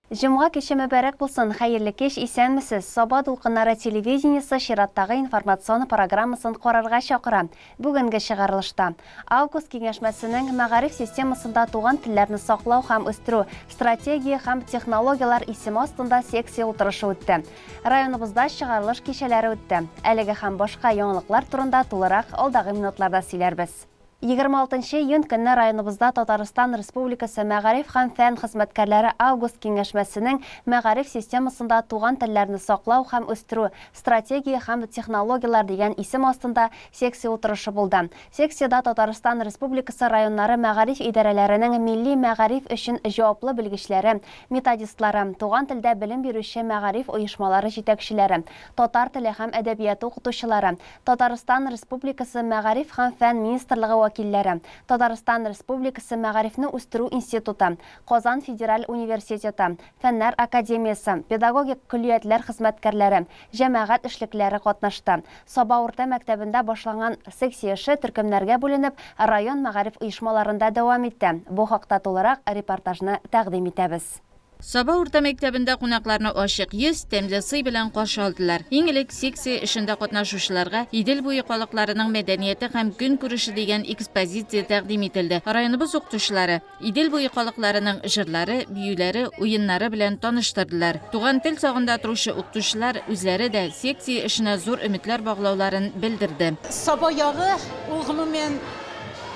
Җомга киче мөбарәк булсын, хәерле кич, исәнмесез! Саба дулкыннары телевидениесе чираттагы информацион программасын карарга чакыра. Бүгенге чыгарылышта. Август киңәшмәсенең Мәгариф системасында туган телләрне саклау һәм үстерү, стратегия һәм технологияләр исеме астында секция утырышы үтте. Районыбызда чыгарылыш кичәләре үтте. Әлеге һәм башка яңалыклар турында тулырак алдагы минутларда сөйләрбез. 26 нчы июнь көнне районыбызда Татарстан Республикасы мәгариф һәм фән хезмәткәрләре август киңәшмәсенең Мәгариф системасында туган телләрне саклау һәм үстерү, стратегия һәм технологияләр дигән исем астында секция утырышы булды. Секциядә Татарстан Республикасы районнары мәгариф идарәләренең милли мәгариф өчен җаваплы белгечләре, методистлары, туган телдә белем бирүче мәгариф оешмалары җитәкчеләре, татар теле һәм әдәбияты укытучылары, Татарстан Республикасы Мәгариф һәм фән министрлыгы вәкилләре, Татарстан Республикасы Мәгарифне үстерү институты, Казан федераль университеты, Фәннәр академиясе, педагогик көллиятләр хезмәткәрләре, җәмәгать эшлеклеләре катнашты. Саба урта мәктәбендә башланган секция эше төркемнәргә бүленеп, район мәгариф оешмаларында дәвам итте. Бу хакта тулырак репортажны тәкъдим итәбез. Саба урта мәктәбендә кунакларны ачык йөз, тәмле сый белән каршы алдылар. Иң элек секция эшендә катнашучыларга Идел буе халыкларының мәдәнияте һәм көнкүреше дигән экспозиция тәкъдим ителде. Районыбыз укытучылары Идел буе халыкларының җырлары, биюләре, уеннары белән таныштырдылар. Туган тел сагында торучы укытучылар үзләре дә секция эшенә зур өметләр баглауларын белдерде. Саба ягы, ул гомумән,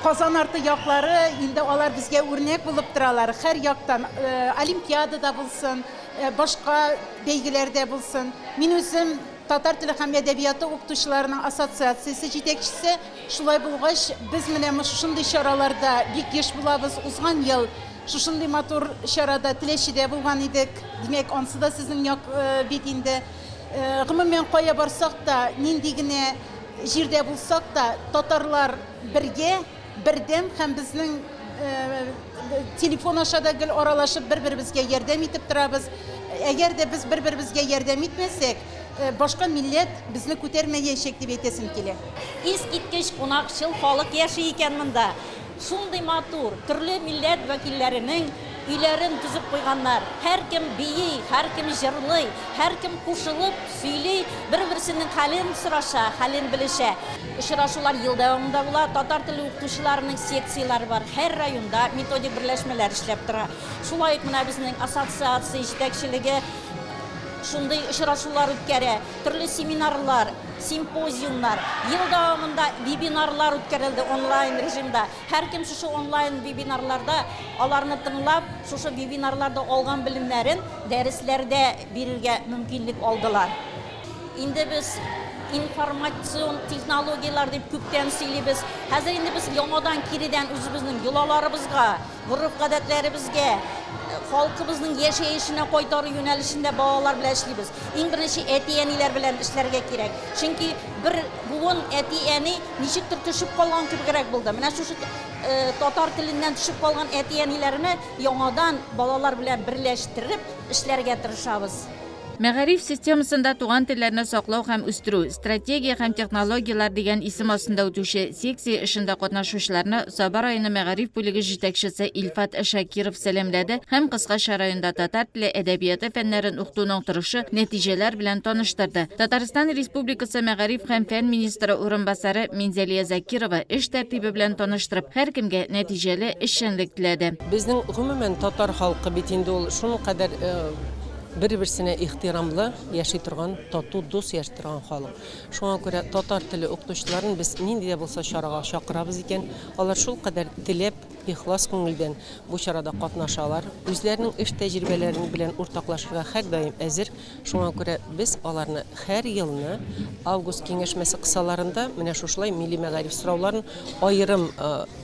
Казан арты яклары инде алар безгә үрнәк булып торалар, һәр яктан, олимпиадада булсын, башка бәйгеләрдә булсын. Мин үзем татар теле һәм әдәбияты укытучыларының ассоциациясе җитәкчесе. Шулай булгач, без менә шушындый чараларда бик еш булабыз. Узган ел шушындый матур чарада Теләчедә булган идек. Димәк, ансы да сезнең як бит инде. Гомумән, кая барсак та, нинди генә җирдә булсак та, татарлар бергә, бердәм һәм безнең телефон аша да гел аралашып, бер-беребезгә ярдәм итеп торабыз. Әгәр дә без бер-беребезгә ярдәм итмәсәк, башка милләт безне күтәрмәячәк дип әйтәсем килә. Искиткеч кунакчыл халык яши икән монда. Шундый матур, төрле милләт вәкилләренең өйләрен төзеп куйганнар. Һәркем бии, һәркем җырлый, һәркем кушылып сөйли, бер-берсенең хәлен сораша, хәлен белешә. Очрашулар ел дәвамында була. Татар теле укытучыларының секцияләре бар. Һәр районда методик берләшмәләр эшләп тора. Шулай ук менә безнең ассоциация җитәкчелеге шундый очрашулар үткәрә. Төрле семинарлар, симпозиумнар, ел дәвамында вебинарлар үткәрелде онлайн режимда. Һәркем шушы онлайн вебинарларда аларны тыңлап, шушы вебинарларда алган белемнәрен дәресләрдә бирергә мөмкинлек алдылар. Инде без информацион технологияләр дип күптән сөйлибез. Хәзер инде без яңадан киредән үзебезнең йолаларыбызга, гореф-гадәтләребезгә, халкыбызның яшәешенә кайтару юнәлешендә балалар белән эшлибез. Иң беренче әти-әниләр белән эшләргә кирәк. Чөнки бер буын әти-әни ничектер төшеп калган кебегрәк булды. Менә шушы татар теленнән төшеп калган әти-әниләрне яңадан балалар белән берләштереп эшләргә тырышабыз. Мәгариф системасында туган телләрне саклау һәм үстерү, стратегия һәм технологияләр дигән исем астында үтүче секция эшендә катнашучыларны Саба районы мәгариф бүлеге җитәкчесе Илфат Шакиров сәламләде һәм кыскача районда татар теле, әдәбияты фәннәрен укытуның торышы, нәтиҗәләр белән таныштырды. Татарстан Республикасы мәгариф һәм фән министры урынбасары Минзәлия Закирова эш тәртибе белән таныштырып, һәркемгә нәтиҗәле эшчәнлек теләде. Безнең, гомумән, татар халкы бит инде ул шуникадәр Бер-берсенә ихтирамлы яши торган, тату, дус яши торган халык. Шуңа күрә татар теле укытучыларын без нинди дә булса чарага чакырабыз икән, алар шулкадәр теләп, ихлас күңелдән бу чарада катнашалар, үзләренең эш тәҗрибәләрен белән уртаклашырга һәрдаим әзер. Шуңа күрә без аларны һәр елны август киңәшмәсе кысаларында менә шушылай милли мәгариф сорауларын аерым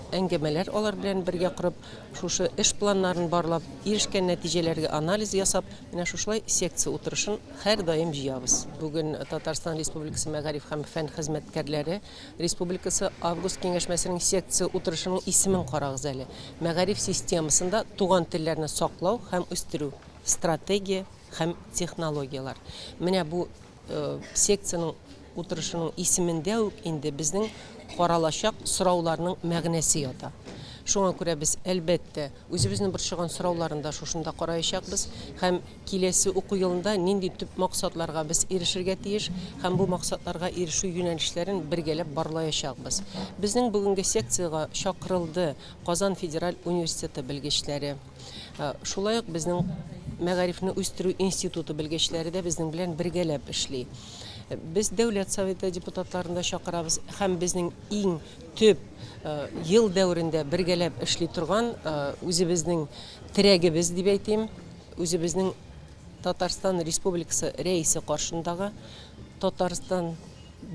әңгәмәләр алар белән бергә корып, Шушы эш планнарын барлап, ирешкән нәтиҗәләргә анализ ясап, менә шушылай секция утырышын һәрдаим җыябыз. Бүген Татарстан Республикасы мәгариф һәм фән хезмәткәрләре республикасы август киңәшмәсенең секция утырышының исемен карагыз әле, Мәгариф системасында туган телләрне саклау һәм үстерү, стратегия һәм технологияләр. Менә бу Секциянең утырышының исемендә үк инде безнең каралачак сорауларның мәгънәсе ята. Шуңа күрә без, әлбәттә, үзебезне борчыган сорауларны да шушында караячакбыз һәм киләсе уку елында нинди төп максатларга без ирешергә тиеш һәм бу максатларга ирешү юнәлешләрен бергәләп барлаячакбыз. Безнең бүгенге секциягә чакырылды Казан федераль университеты белгечләре. Шулай ук безнең Мәгарифне үстерү институты белгечләре дә безнең белән бергәләп эшли. Без Дәүләт Советы депутатларын да чакырабыз һәм безнең иң төп ел дәверендә бергәләп эшли торган үзебезнең терәгебез дип әйтим, үзебезнең Татарстан Республикасы Рәисе каршындагы Татарстан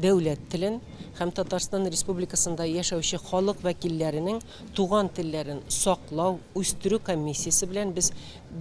дәүләт телен һәм Татарстан Республикасында яшәүче халык вәкилләренең туган телләрен саклау, үстерү комиссиясе белән без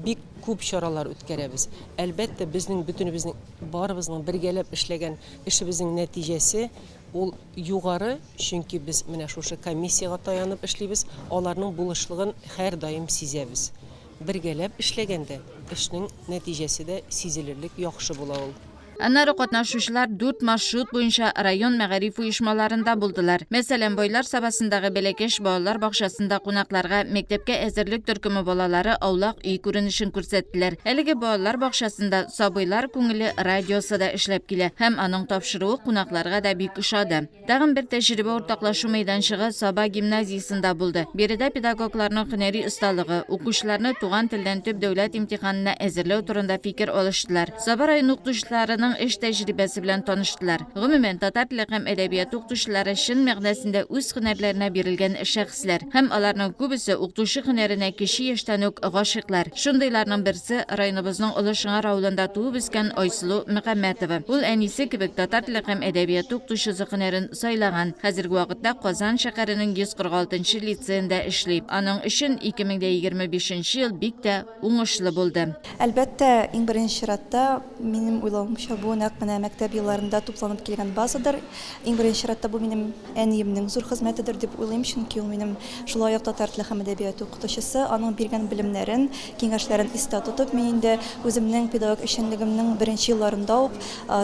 бик күп чаралар үткәрәбез. Әлбәттә, безнең бөтенебезнең, барыбызның бергәләп эшләгән эшебезнең нәтиҗәсе ул югары, чөнки без менә шушы комиссиягә таянып эшлибез, аларның булышлыгын һәрдаим сизәбез. Бергәләп эшләгәндә эшнең нәтиҗәсе дә сизелерлек яхшы була ул. Аннары катнашучылар дүрт маршрут буенча район мәгариф оешмаларында булдылар. Мәсәлән, Байлар Сабасындагы Бәләкәч балалар бакчасында кунакларга мәктәпкә әзерлек төркеме балалары аулак өй күренешен күрсәттеләр. Әлеге балалар бакчасында Сабыйлар күңеле радиосы да эшләп килә һәм аның тапшыруы кунакларга да бик ошады. Тагын бер тәҗрибә уртаклашу мәйданчыгы Саба гимназиясендә булды. Биредә педагогларның һөнәри осталыгы, укучыларны туган телдән төп дәүләт имтиханына әзерләү турында фикер алыштылар. Саба районы укытучыларының эш тәҗрибәсе белән таныштылар. Гомумән, татар теле һәм әдәбияты укытучылары чын мәгънәсендә үз һөнәрләренә бирелгән шәхесләр. Һәм аларның күбесе укытучы һөнәренә кече яшьтән үк гашыйклар. Шундыйларның берсе, районыбызның Олы Шыңар авылында туып үскән Айсылу Мөхәммәтова. Ул әнисе кебек татар теле һәм әдәбияты укытучысы һөнәрен сайлаган. Хәзерге вакытта Казан шәһәренең 146 нчы лицеенда эшли. Аның өчен 2025 нче ел бик тә уңышлы булды. Әлбәттә, иң беренче чиратта, минем уйлавымча, бу нәкъ менә мәктәп елларында тупланып килгән базадыр. Иң беренче чиратта бу минем әниемнең зур хезмәтедер дип уйлыйм, чөнки ул минем шулай ук татар теле һәм әдәбияты укытучысы. Аның биргән белемнәрен, киңәшләрен истә тотып, мин инде үземнең педагог эшчәнлегемнең беренче елларында ук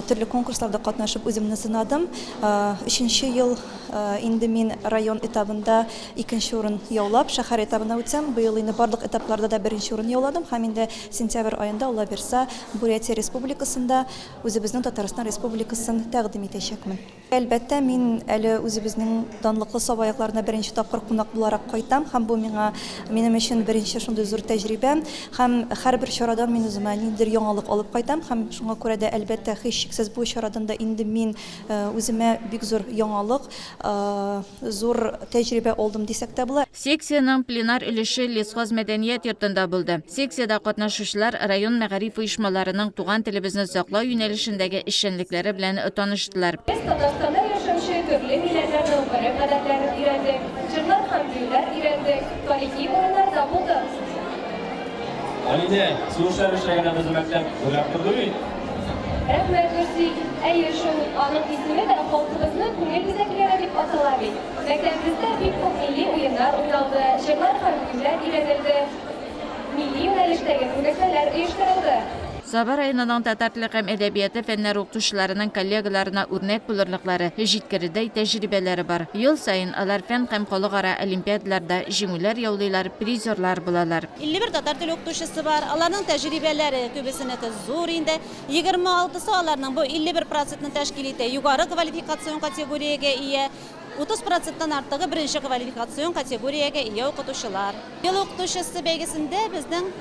төрле конкурсларда катнашып үземне сынадым. Өченче ел инде мин район этабында икенче урын яулап, шәһәр этабына үтсәм, быел инде барлык этапларда да беренче урын яуладым һәм инде сентябрь аенда, Алла бирса, Бурятия Республикасында үзебезнең Татарстан Республикасын тәкъдим итәчәкмен. Әлбәттә, мин әле үзебезнең данлыклы Саба якларына беренче тапкыр кунак буларак кайтам һәм бу миңа, минем өчен беренче шундый зур тәҗрибә. Һәм һәрбер чарадан мин үземә ниндидер яңалык алып кайтам һәм шуңа күрә дә, әлбәттә, һичшиксез бу чарадан да инде мин үземә бик зур яңалык, зур тәҗрибә алдым дисәк тә була. Секциянең пленар өлеше Лесхоз мәдәният йортында булды. Секциядә катнашучылар район мәгариф оешмаларының туган телебезне саклау юнәлешендәге эшчәнлекләре белән таныштылар. Без Татарстанда яшәүче төрле милләтләрнең гореф-гадәтләрен өйрәндек, җырлар һәм биюләр өйрәндек, тарихи урыннарда булдык. Алинә, сугышлар эшләгәндә безнең мәктәп гөрләп торды бит. Рәхмәт, Нурсик. Әйе шул, аның исеме дә халкыбызның күңел бизәкләре дип атала бит. Мәктәбебездә бик күп милли уеннар уйналды, җырлар һәм биюләр өйрәнелде, милли юнәлештәге күргәзмәләр оештырылды. Саба районының татар теле һәм әдәбияты фәннәре укытучыларының коллегаларына үрнәк булырлыклары, җиткерердәй тәҗрибәләре бар. Ел саен алар фән һәм халыкара олимпиадаларда җиңүләр яулыйлар, призерлар булалар. 51 татар теле укытучысы бар. Аларның тәҗрибәләре күбесенеке зур инде. 26-сы аларның бу 51 процентны тәшкил итә, югары квалификацион категориягә ия, 30 проценттан артыгы беренче квалификацион категориягә ия укытучылар. Ел укытучысы бәйгесендә безнең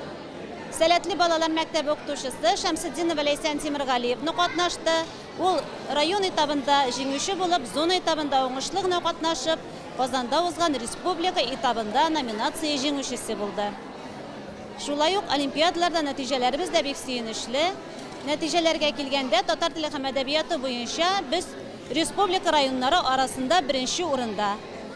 Сәләтле балалар мәктәбе укытучысы Шәмсетдинова Ләйсән Тимергалиевна катнашты. Ул район этабында җиңүче булып, зона этабында уңышлы гына катнашып, Казанда узган республика этабында номинация җиңүчесе булды. Шулай ук олимпиадаларда нәтиҗәләребез дә бик сөенечле. Нәтиҗәләргә килгәндә, татар теле һәм әдәбияты буенча без республика районнары арасында беренче урында.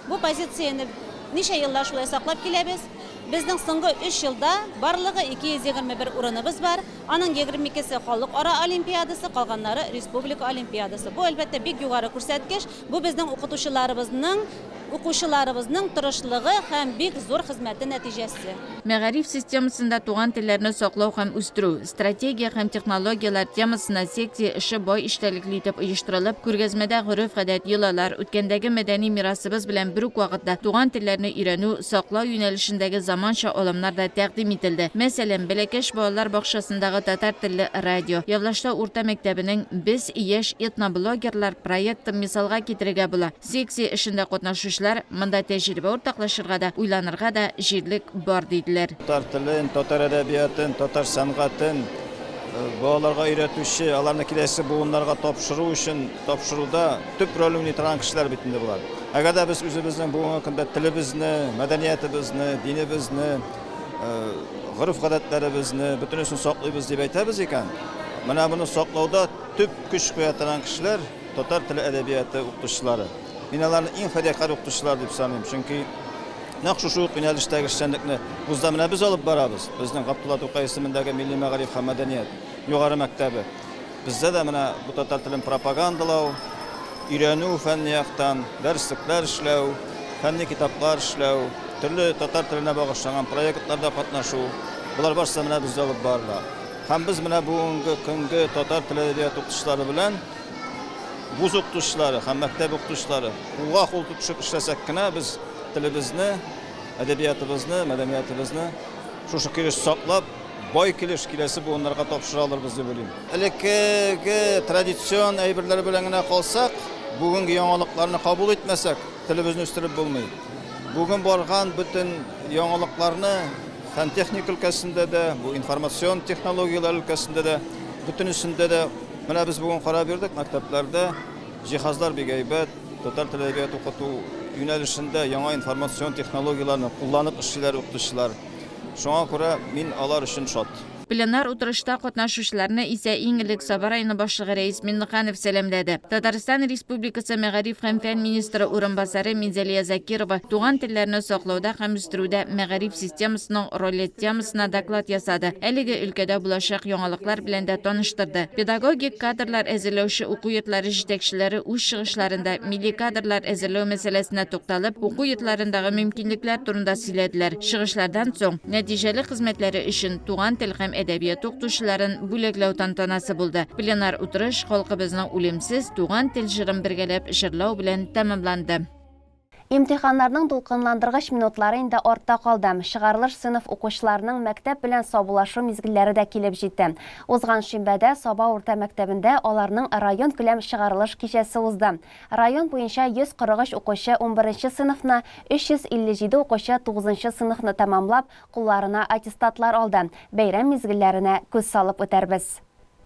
Бу позицияне ничә еллар шулай саклап киләбез. Безнең соңгы өч елда барлыгы 221 урыныбыз бар. Аның 22-се халыкара олимпиадасы, калганнары республика олимпиадасы. Бу, әлбәттә, бик югары күрсәткеч. Бу безнең укытучыларыбызның, укучыларыбызның тырышлыгы һәм бик зур хезмәте нәтиҗәсе. Мәгариф системасында туган телләрне саклау һәм үстерү, стратегия һәм технологияләр темасына секция эше бай эчтәлекле итеп оештырылып, күргәзмәдә гореф-гадәт, йолалар, үткәндәге мәдәни мирасыбыз белән бер үк вакытта туган телләрне өйрәнү, саклау юнәлешендәге заманча алымнар да тәкъдим ителде. Мәсәлән, Бәләкәч балалар бакчасындагы татар телле радио, Явлаштау урта мәктәбенең Без, яшь этноблогерлар проектын мисалга китерергә була. Секция эшендә катнашучылар монда тәҗрибә уртаклашырга да, уйланырга да җирлек бар, диделәр. Татар телен, татар әдәбиятын, татар сәнгатен балаларга өйрәтүче, аларны киләсе буыннарга тапшыру өчен, тапшыруда төп роль уйный торган кешеләр бит инде болар. Әгәр дә без үзебезнең бүгенге көндә телебезне, мәдәниятебезне, динебезне, гореф-гадәтләребезне бөтенесен саклыйбыз дип әйтәбез икән, менә моны саклауда төп көч куя торган кешеләр, Татар теле әдәбияты укытучылары. Мин аларны иң фидакарь укытучылар дип саныйм, чөнки нәкъ шушы ук юнәлештәге эшчәнлекне вузда менә без алып барабыз. Безнең Габдулла Тукай исемендәге милли мәгариф һәм мәдәният югары мәктәбе. Бездә дә менә бу татар телен пропагандалау, өйрәнү фәнни яктан, дәреслекләр эшләү, фәнни китаплар эшләү, төрле татар теленә багышланган проектларда катнашу, болар барысы да менә бездә алып барыла. Һәм без менә бүгенге көнге татар теле әдәбияты укытучылары белән Вуз укытучылары һәм мәктәп укытучылары кулга-кул тотышып эшләсәк кенә без телебезне, әдәбиятыбызны, мәдәниятыбызны шушы килеш саклап, бай килеш киләсе буыннарга тапшыра алырбыз дип уйлыйм. Элеккеге традицион әйберләр белән генә калсак, бүгенге яңалыкларны кабул итмәсәк, телебезне үстереп булмый. Бүген барган бөтен яңалыкларны фән-техника өлкәсендә дә, бу информацион технологияләр өлкәсендә дә, бөтенесендә дә Менә без бүген карап йөрдек, мәктәпләрдә җиһазлар бик әйбәт, татар теле әдәбияты укыту юнәлешендә яңа информацион технологияләрне кулланып эшлиләр укытучылар. Шуңа күрә мин алар өчен шат. Пленар утырышта катнашучыларны исә иң элек Саба районы башлыгы Рәис Миңнеханов сәламләде. Татарстан Республикасы мәгариф һәм фән министры урынбасары Минзәлия Закирова туган телләрне саклауда һәм үстерүдә мәгариф системасының роле темасына доклад ясады, әлеге өлкәдә булачак яңалыклар белән дә таныштырды. Педагогик кадрлар әзерләүче уку йортлары җитәкчеләре үз чыгышларында милли кадрлар әзерләү мәсьәләсенә тукталып, уку йортларындагы мөмкинлекләр турында сөйләделәр. Чыгышлардан соң, нәтиҗәле хезмәтләре өчен туган тел һәм әдәбият укытучыларын бүләкләү тантанасы булды. Пленар утырыш халкыбызның үлемсез Туган тел җырын бергәләп җырлау белән тәмамланды. Имтиханнарның дулкынландыргыч минутлары инде артта калды. Чыгарылыш сыйныф укучыларының мәктәп белән саубуллашу мизгелләре дә килеп җитте. Узган шимбәдә Саба урта мәктәбендә аларның районкүләм чыгарылыш кичәсе узды. Район буенча 143 укучы унберенче сыйныфны, 357 укучы тугызынчы сыйныфны тәмамлап, кулларына аттестатлар алды. Бәйрәм мизгелләренә күз салып үтәрбез.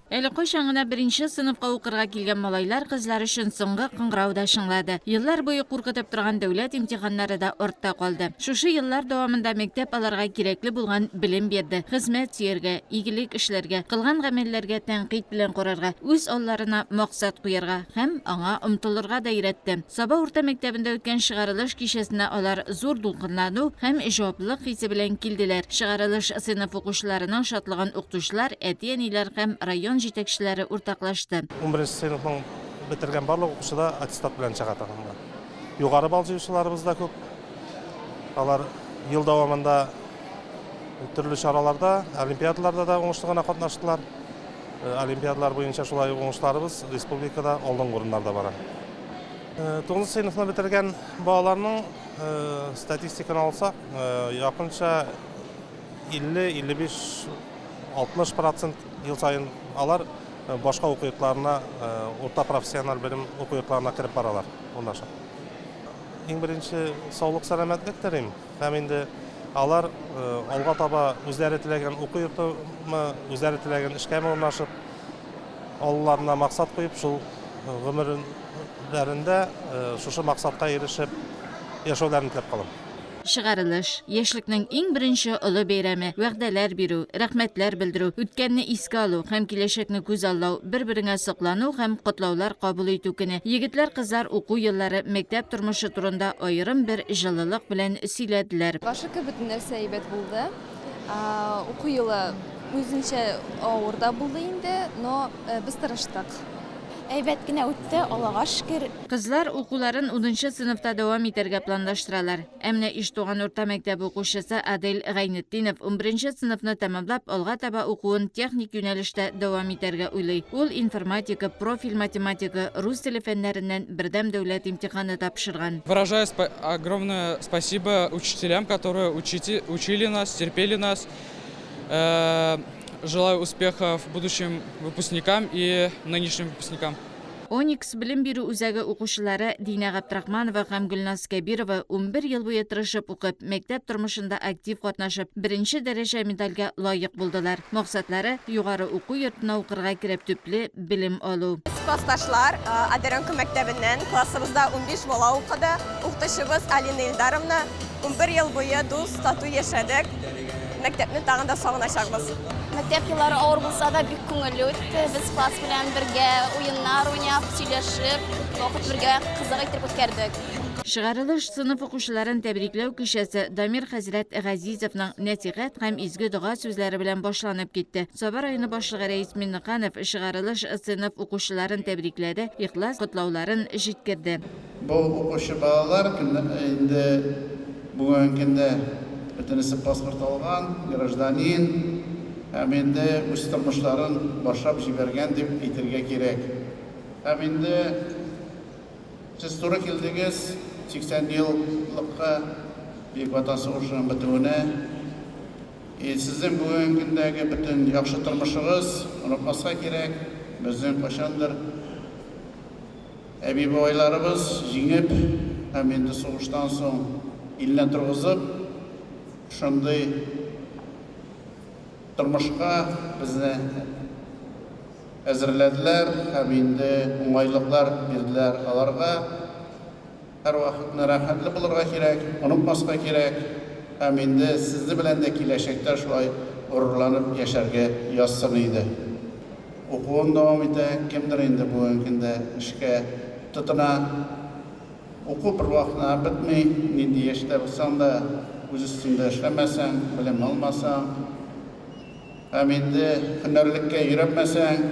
Әле кайчан гына беренче сыйныфка укырга килгән малайлар-кызлар өчен соңгы кыңгырау да чыңлады. Еллар буе куркытып торган дәүләт имтиханнары да артта калды. Шушы еллар дәвамында мәктәп аларга кирәкле булган белем бирде, хезмәт сөяргә, игелек эшләргә, кылган гамәлләргә тәнкыйть белән карарга, үз алларына максат куярга һәм аңа омтылырга да өйрәтте. Саба урта мәктәбендә үткән чыгарылыш кичәсенә алар зур дулкынлану һәм җаваплылык хисе белән килделәр. Чыгарылыш сыйныф укучыларының шатлыгын укытучылар, әти-әниләр һәм район җитәкчеләре уртаклашты. Унберенче сыйныфның бетергән барлык укучы да аттестат белән чыга тагын да. Югары балл җыючыларыбыз да күп. Алар ел дәвамында төрле чараларда, олимпиадаларда да уңышлы гына катнаштылар. Олимпиадалар буенча шулай ук уңышларыбыз республикада алдынгы урыннарда бара. Тугызынчы сыйныфны бетергән балаларның статистиканы алсак, якынча 50, 55, 60 процент ел саен алар башка уку йортларына, урта профессиональ белем уку йортларына кереп баралар, урнаша. Иң беренче саулык, сәламәтлек телим. Һәм инде алар алга таба үзләре теләгән уку йортымы, үзләре теләгән эшкәме урнашып, алларына максат куеп, шул гомерләрендә шушы максатка ирешеп яшәүләрен теләп калам. Чыгарылыш, яшьлекнең иң беренче олы бәйрәме, вәгъдәләр бирү, рәхмәтләр белдерү, үткәнне искә алу һәм киләчәкне күзаллау, бер-береңә соклану һәм котлаулар кабул итү көне. Егетләр-кызлар уку еллары, мәктәп тормышы турында аерым бер җылылык белән сөйләделәр. Аллага шөкер, бөтен нәрсә әйбәт булды. Уку елы үзенчә авыр да булды инде, но без тырыштык. Әйбәт кенә үтте, Аллага шөкер. Кызлар укуларын унынчы сыйныфта дәвам итәргә планлаштыралар. Ә менә Иштуган урта мәктәбе укучысы Адель Гайнетдинов унберенче сыйныфны тәмамлап, алга таба укуын техник юнәлештә дәвам итәргә уйлый. Ул информатика, профиль математика, рус теле фәннәреннән бердәм дәүләт имтиханы тапшырган. Выражаю огромное спасибо учителям, которые учили нас, терпели нас. Желаю успехов будущим выпускникам и нынешним выпускникам. Оникс белем бирү үзәге укучылары Динә Габдрахманова һәм Гөлназ Кәбирова 11 ел буе тырышып укып, мәктәп тормышында актив катнашып, беренче дәрәҗә медальгә лаек булдылар. Максатлары, югары уку йортына укырга кереп төпле белем алу. Без классташлар, Одаренко мәктәбеннән, классыбызда 15 бала укыды. Укытучыбыз Алина Илдаровна. 11 ел буе дус, тату яшәдек. Мәктәпне тагын да сагыначакбыз. Мәктәп еллары авыр булса да, бик күңелле үтте. Без класс белән бергә уеннар уйнап, сөйләшеп, вакыт бергә кызык итеп үткәрдек. Чыгарылыш сыйныф укучыларын тәбрикләү кичәсе Дамир хәзрәт Газизовның нәсыйхәт һәм изге дога сүзләре белән башланып китте. Саба районы башлыгы Рәис Миңнеханов чыгарылыш сыйныф укучыларын тәбрикләде, ихлас котлауларын җиткерде. Бу укучы балалар инде бүгенге көндә бөтенесе паспорт алган, гражданин һәм инде үз тормышларын башлап җибәргән дип әйтергә кирәк. Һәм инде сез туры килдегез 80 еллыкка, Бөек Ватан сугышының бетүенә. И сезнең бүгенге көндәге бөтен яхшы тормышыгыз, онытмаска кирәк, безнең кайчандыр Әби-бабайларыбыз җиңеп һәм инде сугыштан соң илне торгызып, шундый тормышка безне әзерләделәр һәм инде уңайлыклар бирделәр аларга. Һәрвакытны рәхмәтле булырга кирәк, онытмаска кирәк һәм инде сезне белән дә киләчәктә шулай горурланып яшәргә язсын иде. Укуын дәвам итә, кемдер инде бүгенге көндә эшкә тотына. Уку бервакытта да бетми, нинди яшьтә булсаң да, үз өстеңдә эшләмәсәң, белем алмасаң һәм инде һөнәрлеккә өйрәнмәсәң,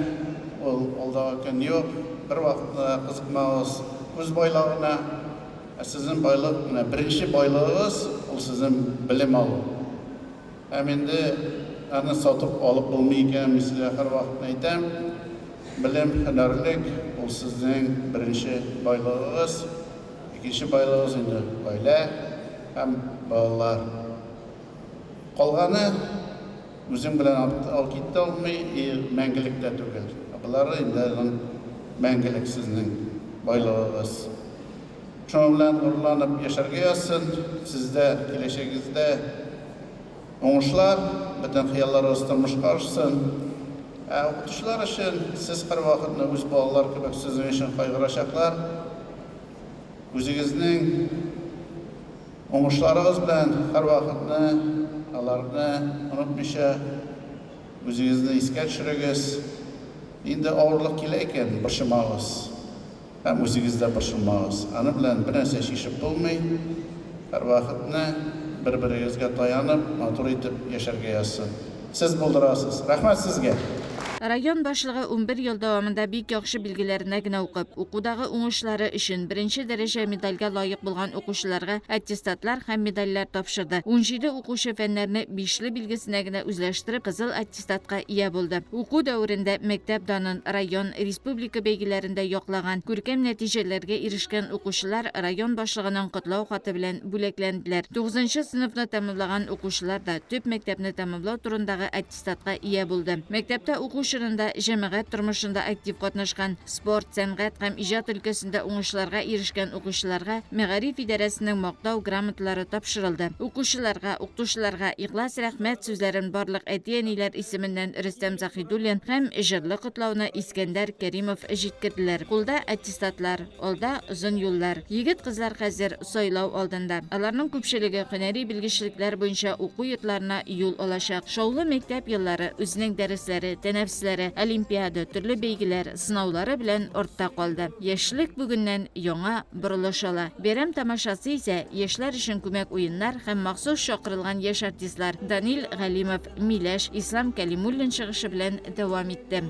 ул алдагы көн юк. Бервакытта да кызыкмагыз үз байлыгына. Ә сезнең байлык, менә беренче байлыгыгыз, ул сезнең белем алу. Һәм инде аны сатып алып булмый икән, мин сезгә һәрвакытны әйтәм, белем, һөнәрлек, ул сезнең беренче байлыгыгыз, икенче байлыгыгыз инде гаилә һәм балалар. Калганы үзең белән алып китә алмый и мәңгелек тә түгел. Ә болары инде аның мәңгелек сезнең байлыгыгыз. Шуның белән горурланып яшәргә язсын. Сездә киләчәгегездә уңышлар, бөтен хыялларыгыз тормышка ашсын. Ә укытучылар өчен сез һәрвакытны үз балалар кебек сезнең өчен кайгырачаклар. Үзегезнең уңышларыгыз белән һәрвакытны аларны онытмыйча үзегезне искә төшерегез. Инде авырлык килә икән, борчымагыз. Һәм үзегез дә борчылмагыз. Аны белән бернәрсә чишеп булмый. Һәрвакытны бер-берегезгә таянып, матур итеп яшәргә язсын. Сез булдырасыз. Рәхмәт сезгә! Район башлыгы 11 ел дәвамында бик яхшы билгеләренә генә укып, укудагы уңышлары өчен беренче дәрәҗә медальгә лаек булган укучыларга аттестатлар һәм медальләр тапшырды. 17 укучы фәннәрне бишле билгесенә генә үзләштереп, кызыл аттестатка ия булды. Уку дәверендә мәктәп данын район, республика бәйгеләрендә яклаган, күркәм нәтиҗәләргә ирешкән укучылар район башлыгының котлау хаты белән бүләкләнделәр. Тугызынчы сыйныфны тәмамлаган укучылар да төп мәктәпне тәмамлау турындагы аттестатка ия булды. Мәктәптә уку чорында җәмәгать тормышында актив катнашкан, спорт, сәнгать һәм иҗат өлкәсендә уңышларга ирешкән укучыларга мәгариф идарәсенең Мактау грамоталары тапшырылды. Укучыларга, укытучыларга ихлас рәхмәт сүзләрен барлык әти-әниләр исеменнән Рөстәм Заһидуллин һәм җырлы котлауны Искәндәр Кәримов җиткерделәр. Кулда аттестатлар, алда озын юллар. Егет-кызлар хәзер сайлау алдында. Аларның күпчелеге һөнәри белгечлекләр буенча уку йортларына юл алачак. Шаулы мәктәп еллары үзенең дәресләре, тәнәфесләре, олимпиада, төрле бәйгеләр, сынаулары белән артта калды. Яшьлек бүгеннән яңа борылыш ала. Бәйрәм тамашасы исә яшьләр өчен күмәк уеннар һәм махсус чакырылган яшь артистлар Данил Галимов, Миләш, Ислам Кәлимуллин чыгышы белән дәвам итте.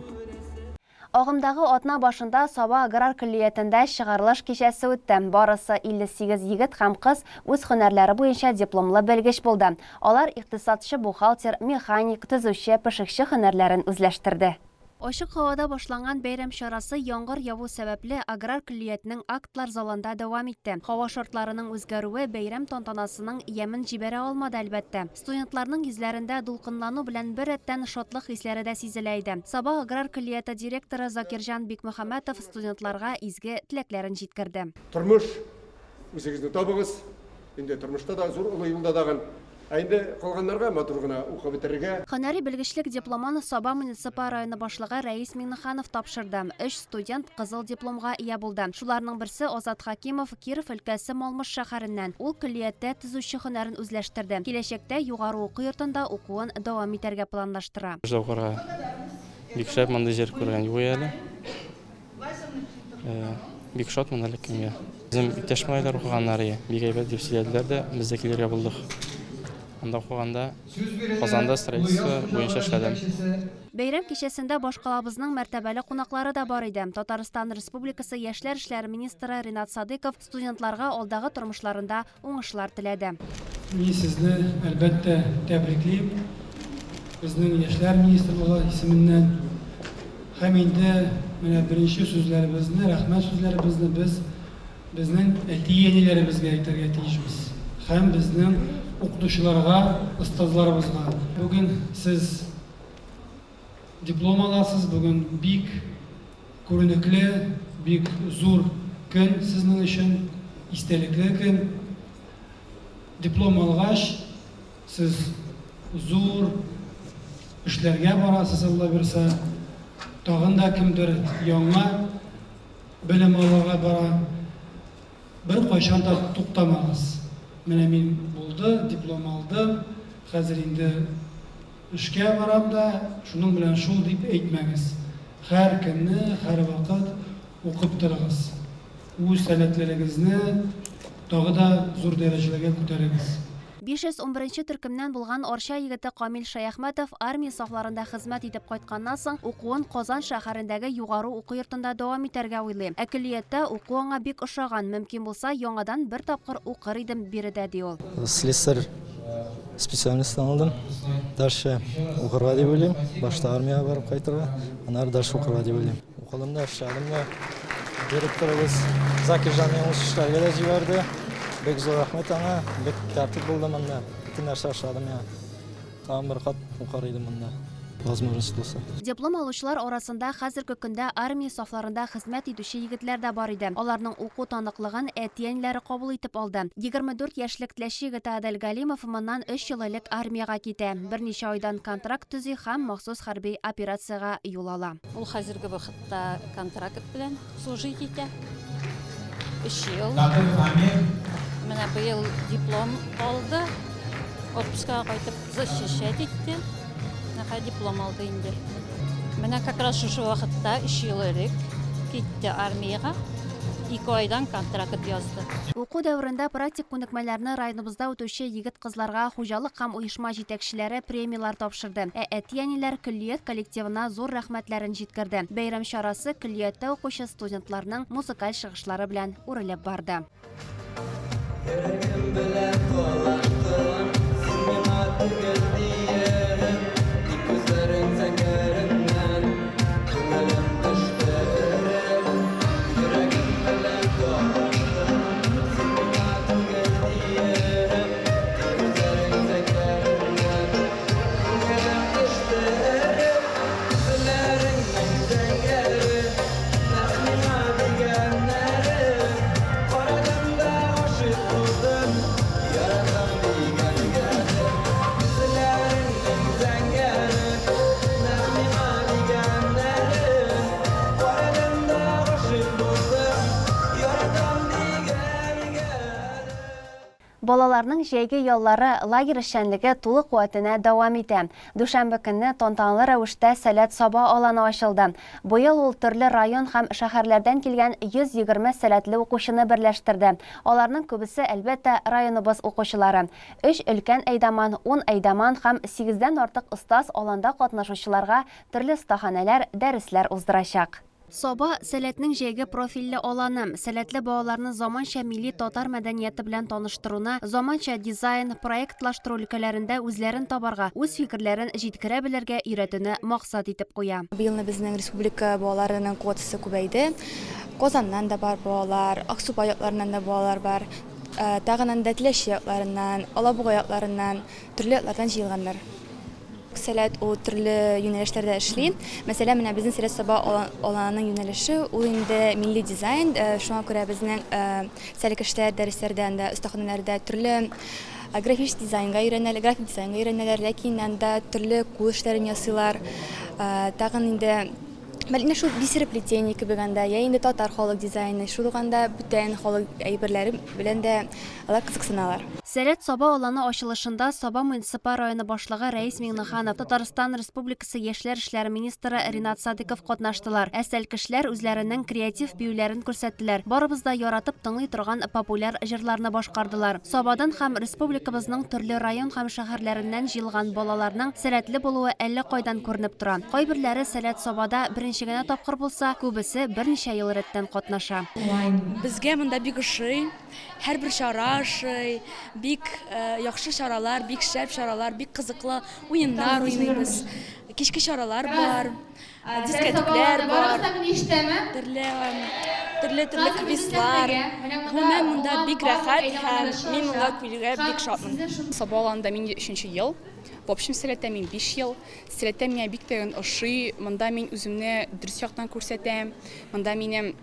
Агымдагы атна башында Саба аграр көллиятендә чыгарылыш кичәсе үтте. Барысы 58 егет һәм кыз үз һөнәрләре буенча дипломлы белгеч булды. Алар икътисадчы-бухгалтер, механик, төзүче, пешекче һөнәрләрен үзләштерде. Ачык һавада башланган бәйрәм чарасы яңгыр яву сәбәпле аграр көллиятнең актлар залында дәвам итте. Һава шартларының үзгәрүе бәйрәм тантанасының ямен җибәрә алмады, әлбәттә. Студентларның йөзләрендә дулкынлану белән беррәттән шатлык хисләре дә сизелә иде. Саба аграр көллияте директоры Закирҗан Бикмөхәммәтов студентларга изге теләкләрен җиткерде. Тормыш, үзегезне табыгыз. Инде тормышта да зур олы юлда тагын. Ә инде калганнарга матур гына укып бетерергә. Һөнәри белгечлек дипломын Саба муниципаль районы башлыгы Рәис Миңнеханов тапшырды. Өч студент кызыл дипломга ия булды. Шуларның берсе Азат Хәкимов, Киров өлкәсе Малмыж шәһәреннән. Ул көллияттә төзүче һөнәрен үзләштерде. Киләчәктә югары уку йортында укуын дәвам итәргә планлаштыра. Бездә укырга бик шәп, мондый җир күргән юк әле. Бик шатмын әле кемгә. Безнең иптәш малайлар укыганнар ие, бик әйбәт дип сөйләделәр дә, без дә килергә булдык. Анда укыганда Казанда строительство буенча эшләдем. Бәйрәм кичәсендә башкалабызның мәртәбәле кунаклары да бар иде. Татарстан Республикасы Яшьләр эшләре министры Ринат Садыйков студентларга алдагы тормышларында уңышлар теләде. Мин сезне, әлбәттә, тәбриклим, безнең Яшьләр министрлыгы исеменнән. Һәм инде менә беренче сүзләребезне, рәхмәт сүзләребезне без безнең әти-әниләребезгә әйтергә тиешбез һәм безнең укытучыларга, остазларыбызга. Бүген сез диплом аласыз, бүген бик күренекле, бик зур көн сезнең өчен, истәлекле көн. Диплом алгач, Сез зур эшләргә барасыз, Алла бирса. Тагын да кемдер яңа белем алырга бара. Беркайчан да туктамагыз. Менә мин булды, диплом алдым, хәзер инде эшкә барам да, шуның белән шул дип әйтмәгез. Һәр көнне, һәрвакыт укып торыгыз. Үз сәләтләрегезне тагы да зур дәрәҗәләргә күтәрегез. 511 нче төркемнән булган Арча егете Камил Шәяхмәтов армия сафларында хезмәт итеп кайтканнан соң укуын Казан шәһәрендәге югары уку йортында дәвам итәргә уйлый. Ә көллияттә уку аңа бик ошаган, мөмкин булса, яңадан бер тапкыр укыр идем биредә, ди ул. Слесарь специальностен алдым. Дальше укырга дип уйлыйм. Башта армиягә барып кайтырга, аннары дальше укырга дип уйлыйм. Укыдым да, эшләдем дә. Директорыбыз Закирҗан миңа эшләргә дә җибәрде. Бик зур рәхмәт аңа. Бик тәртип булды монда. Бөтен нәрсә ошады миңа. Тагын бер кат укыр идем монда, возможность булса. Диплом алучылар арасында хәзерге көндә армия сафларында хезмәт итүче егетләр дә бар иде. Аларның уку таныклыгын әти-әниләре кабул итеп алды. 24 яшьлек Теләче егете Адель Галимов моннан өч ел элек армиягә китә. Берничә айдан контракт төзи һәм махсус хәрби операциягә юл ала. Ул хәзерге вакытта контракт белән служить итә. Өч ел. Менә быел диплом алды. Отпускага кайтып защищать итте. Менә хәзер диплом алды инде. Менә как раз шушы вакытта өч ел элек китте армиягә. Ике айдан контракт язды. Уку дәверендә практик күнекмәләрне районыбызда үтүче егет-кызларга хуҗалык һәм оешма җитәкчеләре премияләр тапшырды, ә әти-әниләр көллият коллективына зур рәхмәтләрен җиткерде. Бәйрәм чарасы көллияттә укучы студентларның музыкаль чыгышлары белән үрелеп барды. Йөрәгем белән талаштым, син миңа түгел диеп, Тик күзләрең зәңгәреннән күңелем төште эреп. Йөрәгем белән талаштым, син миңа түгел диеп, Тик күзләрең зәңгәреннән күңелем төште эреп. Беләм. Балаларның җәйге яллары, лагерь эшчәнлеге тулы куәтенә дәвам итә. Дүшәмбе көнне тантаналы рәвештә Сәләт-Саба аланы ачылды. Быел ул төрле район һәм шәһәрләрдән килгән 120 сәләтле укучыны берләштерде. Аларның күбесе, әлбәттә, районыбыз укучылары. Өч өлкән әйдаман, ун әйдаман һәм сигездән артык остаз аланда катнашучыларга төрле остаханәләр, дәресләр уздырачак. Саба, Сәләтнең җәйге профильле аланы. Сәләтле балаларны заманча милли татар мәдәнияте белән таныштыруны, заманча дизайн, проектлаштыру өлкәләрендә үзләрен табарга, үз фикерләрен җиткерә белергә өйрәтүне максат итеп куя. Быелны безнең республика балаларының квотасы күбәйде. Казаннан да бар балалар, Аксубай якларыннан да балалар бар. Тагын анда Теләче якларыннан, Алабуга якларыннан, төрле яклардан җыелганнар. Сәләт ул төрле юнәлешләрдә эшли. Мәсәлән, менә безнең Сәләт Саба аланының юнәлеше ул инде милли дизайн. Шуңа күрә безнең сәлкешләр дәресләрдә анда остаханәләрдә төрле график дизайнга өйрәнәләр, график дизайнга өйрәнәләр, ләкин анда төрле кул эшләрен ясыйлар. Тагын инде менә шул бисероплетение кебек анда, я инде татар халык дизайны, шул ук анда бүтән халык әйберләре белән дә алар кызыксыналар. Сәләт Саба аланы ачылышында Саба муниципаль районы башлыгы Рәис Миңнеханов, Татарстан Республикасы яшьләр эшләре министры Ринат Садыйков катнаштылар. Ә сәлкешләр үзләренең креатив биюләрен күрсәттеләр, барыбыз да яратып тыңлый торган популяр җырларны башкардылар. Сабадан һәм республикабызның төрле район һәм шәһәрләреннән җыелган балаларның сәләтле булуы әллә кайдан күренеп тора. Кайберләре Сәләт Сабада беренче генә тапкыр булса, күбесе берничә ел рәттән катнаша. Безгә монда бик ошый. Һәрбер чара ошый, бик яхшы чаралар, бик шәп чаралар, бик кызыклы уеннар уйныйбыз. Кичке чаралар бар, дискәтүкләр бар, төрле төрле төрле квизлар. Гомумән, монда бик рәхәт һәм мин монда килүгә бик шатмын. Саба аланында мин өченче ел. В общем, Сәләттә мин 5 ел. Сәләттә миңа бик тә ошый. Монда мин үземне дөрес яктан күрсәтәм. Монда минем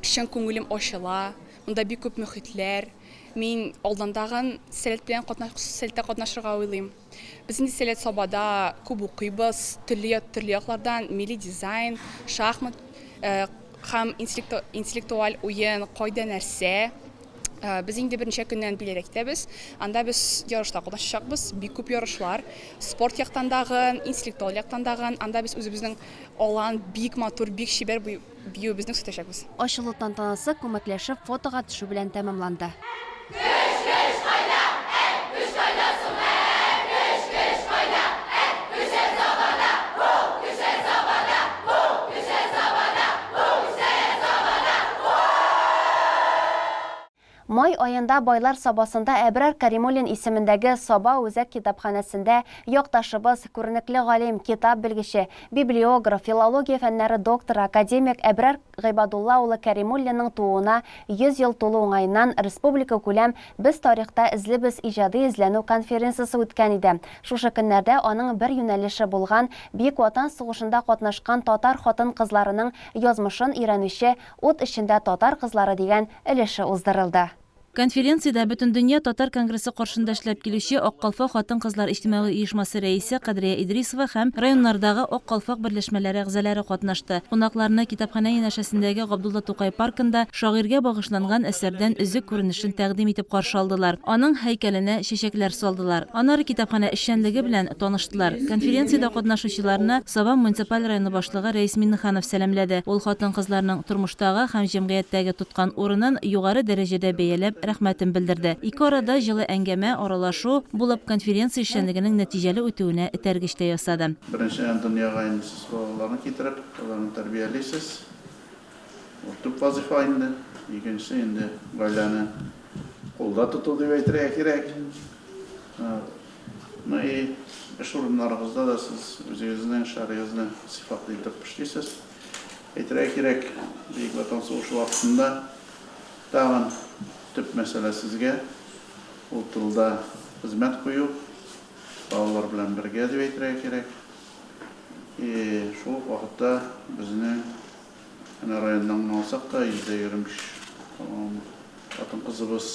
Чын күңелем ачыла, монда бик күп мөхитләр. Мин алдан тагын Сәләт белән катнаш, Сәләттә катнашырга уйлыйм. Без инде Сәләт Сабада күп укыйбыз, төрле төрле яклардан, милли дизайн, шахмат һәм интеллектуаль уен, кайда нәрсә. Без инде берничә көннән Биләргә китәбез. Анда без ярышта катнашачакбыз, бик күп ярышлар. Спорт яктан дагын, интеллектуаль яктан дагын. Анда без үзебезнең алан бик матур, бик чибәр Биюебезне күрсәтәчәкбез. Ачылу тантанасы күмәкләшеп фотога төшү белән тәмамланды. Көч, көч кайда, ә, көч кайда соң, ә, көч, көч кайда, ә, Көчән Сабада, һу, Көчән Сабада, һу, Көчән Сабада, һу, Көчән Сабада, һу! Май аенда Байлар Сабасында Әбрар Каримуллин исемендәге Саба үзәк китапханәсендә якташыбыз, күренекле галим, китап белгече, библиограф, филология фәннәре докторы, академик Әбрар Гыйбадулла улы Кәримуллинның тууына 100 ел тулу уңаеннан республикакүләм Без тарихта эзлибез иҗади-эзләнү конференциясе үткән иде. Шушы көннәрдә аның бер юнәлеше булган Бөек Ватан сугышында катнашкан татар хатын-кызларының язмышын өйрәнүче Ут эчендә татар кызлары дигән өлеше уздырылды. Конференциядә Бөтендөнья татар конгрессы каршында эшләп килүче Ак калфак хатын-кызлар иҗтимагый оешмасы рәисе Кадрия Идрисова һәм районнардагы Ак калфак берләшмәләре әгъзалары катнашты. Кунакларны китапханә янәшәсендәге Габдулла Тукай паркында шагыйрьгә багышланган әсәрдән өзек күренешен тәкъдим итеп каршы алдылар, аның һәйкәленә чәчәкләр салдылар. Аннары китапханә эшчәнлеге белән таныштылар. Конференциядә катнашучыларны Саба муниципаль районы башлыгы Рәис Миңнеханов сәламләде. Ул хатын-кызларның тормыштагы һәм җәмгыятьтәге тоткан урынын югары дәрәҗәдә бәяләп, рәхмәтен белдерде. Ике арада җылы әңгәмә, аралашу булып, конференция эшчәнлегенең нәтиҗәле үтүенә этәргеч тә ясады. Беренчедән, дөньяга инде сез балаларны китереп, аларны тәрбиялисез. Ул төп вазыйфа инде. Икенчесе инде гаиләне кулда тоту дип әйтергә кирәк. Ну и эш урыннарыгызда да сез үзегезнең эшләрегезне сыйфатлы итеп эшлисез. Әйтергә кирәк, Бөек Ватан сугышы вакытында тагын төп мәсьәлә сезгә, ул тылда хезмәт кую, балалар белән бергә дип әйтергә кирәк. И шул ук вакытта безнең әнә районнан гына алсак та, 25, по-моему, хатын-кызыбыз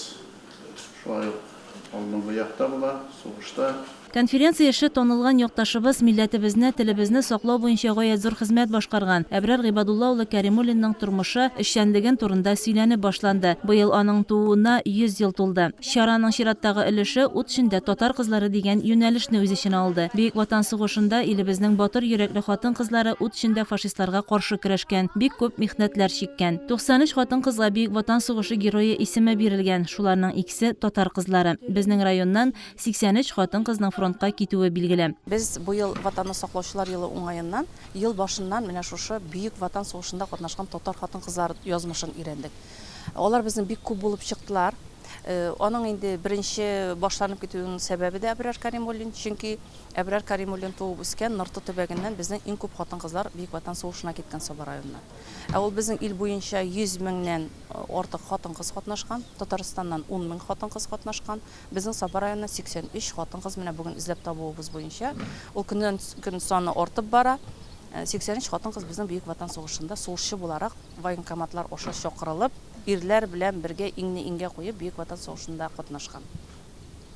шулай ук алдынгы якта була, сугышта. Конференция эше танылган якташыбыз, милләтебезне, телебезне саклау буенча гаять зур хезмәт башкарган Әбрар Гыйбадулла улы Кәримуллинның тормышы, эшчәнлеген турында сөйләнеп башланды. Быел аның тууына 100 ел тулды. Чараның чираттагы өлеше Ут эчендә татар кызлары дигән юнәлешне үз эченә алды. Бөек Ватан сугышында илебезнең батыр йөрәкле хатын-кызлары ут эчендә фашистларга каршы көрәшкән, бик күп михнәтләр чиккән. 93 хатын-кызга Бөек Ватан сугышы герое исеме бирелгән, шуларның икесе, татар кызлары. Безнең районнан 83 хатын-кызның фронтка китүе билгеле. Без быел Ватанны саклаучылар елы уңаеннан, ел башыннан менә шушы Бөек Ватан сугышында катнашкан татар хатын-кызлары язмышын өйрәндек. Алар безнең бик күп булып чыктылар. Аның инде беренче башланып китүенең сәбәбе дә Әбрар Кәримуллин, чөнки Әбрар Кәримуллин туып үскән Нырты төбәгеннән безнең иң күп хатын-кызлар Бөек Ватан сугышына киткән Саба районыннан. Ә ул безнең ил буенча 100 меңнән артык хатын-кыз катнашкан, Татарстаннан 10 мең хатын-кыз катнашкан. Безнең Саба районыннан 83 хатын-кыз менә бүген эзләп табуыбыз буенча, ул көннән-көн саны артып бара. 83 хатын-кыз безнең Бөек Ватан сугышында сугышчы буларак военкоматлар аша чакырылып, ирләр белән бергә иңне-иңгә куеп Бөек Ватан сугышында катнашкан.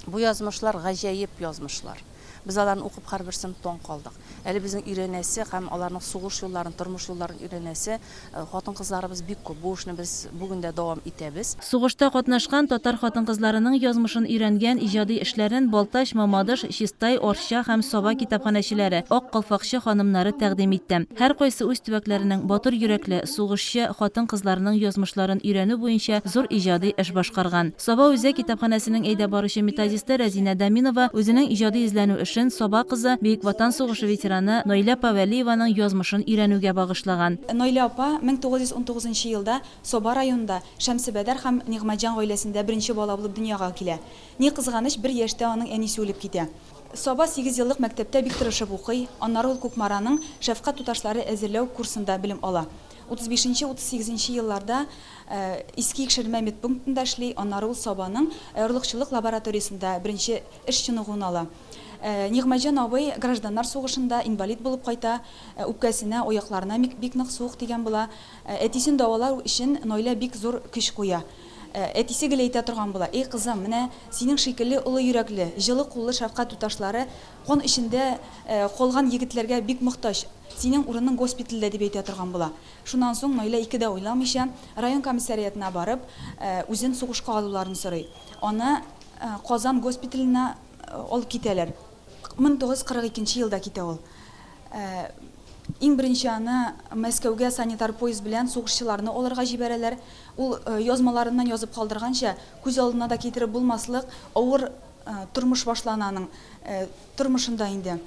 Бу язмышлар гаҗәеп язмышлар. Без аларны укып һәрберсен таң калдык. Әле безнең өйрәнәсе һәм аларның сугыш юлларын, тормыш юлларын өйрәнәсе хатын-кызларыбыз бик күп. Бу эшне без бүген дә дәвам итәбез. Сугышта катнашкан татар хатын-кызларының язмышын өйрәнгән иҗади эшләрен Балтач, Мамадыш, Чистай, Арча һәм Саба китапханәчеләре, Ак калфакчы ханымнары тәкъдим итте. Һәркайсы үз төбәкләренең батыр йөрәкле, сугышчы хатын-кызларының язмышларын өйрәнү буенча зур иҗади эш башкарган. Саба үзәк китапханәсенең әйдәп баручы методисты Рәзинә Даминова үзенең иҗади эзләнү эшен Саба кызы, Бөек Ватан сугышы ветераны Наилә апа Вәлиеваның язмышын өйрәнүгә багышлаган. Наилә апа 1919 нчы елда Саба районында Шәмсебәдәр һәм Нигъмәтҗан гаиләсендә беренче бала булып дөньяга килә. Ни кызганыч, бер яшьтә аның әнисе үлеп китә. Саба сигезьеллык мәктәптә бик тырышып укый, аннары ул Кукмараның шәфкать туташлары әзерләү курсында белем ала. 35 нче, 38 нче елларда Иске Икшермә медпунктында эшли, аннары ул Сабаның орлыкчылык лабораториясендә беренче эш чыныгуын ала. Нигъмәтҗан абый гражданнар сугышында инвалид булып кайта, үпкәсенә, аякларына бик нык суык тигән була. Әтисен дәвалау өчен Наилә бик зур көч куя. Әтисе гел әйтә торган була, Эй, кызым, менә синең шикелле олы йөрәкле, җылы куллы шәфкать туташлары кан эчендә калган егетләргә бик мохтаҗ. Синең урының госпитальдә, дип әйтә торган була. Шуннан соң Наилә ике дә уйламыйча, район комиссариатына барып, үзен сугышка алуларын сорый. Аны Казан госпиталенә алып китәләр. 1942 нче елда китә ул. Иң беренче аны Мәскәүгә санитар поезд белән сугышчыларны алырга җибәрәләр. Ул язмаларыннан язып калдырганча, күз алдына да китереп булмаслык авыр тормыш башлана аның тормышында инде.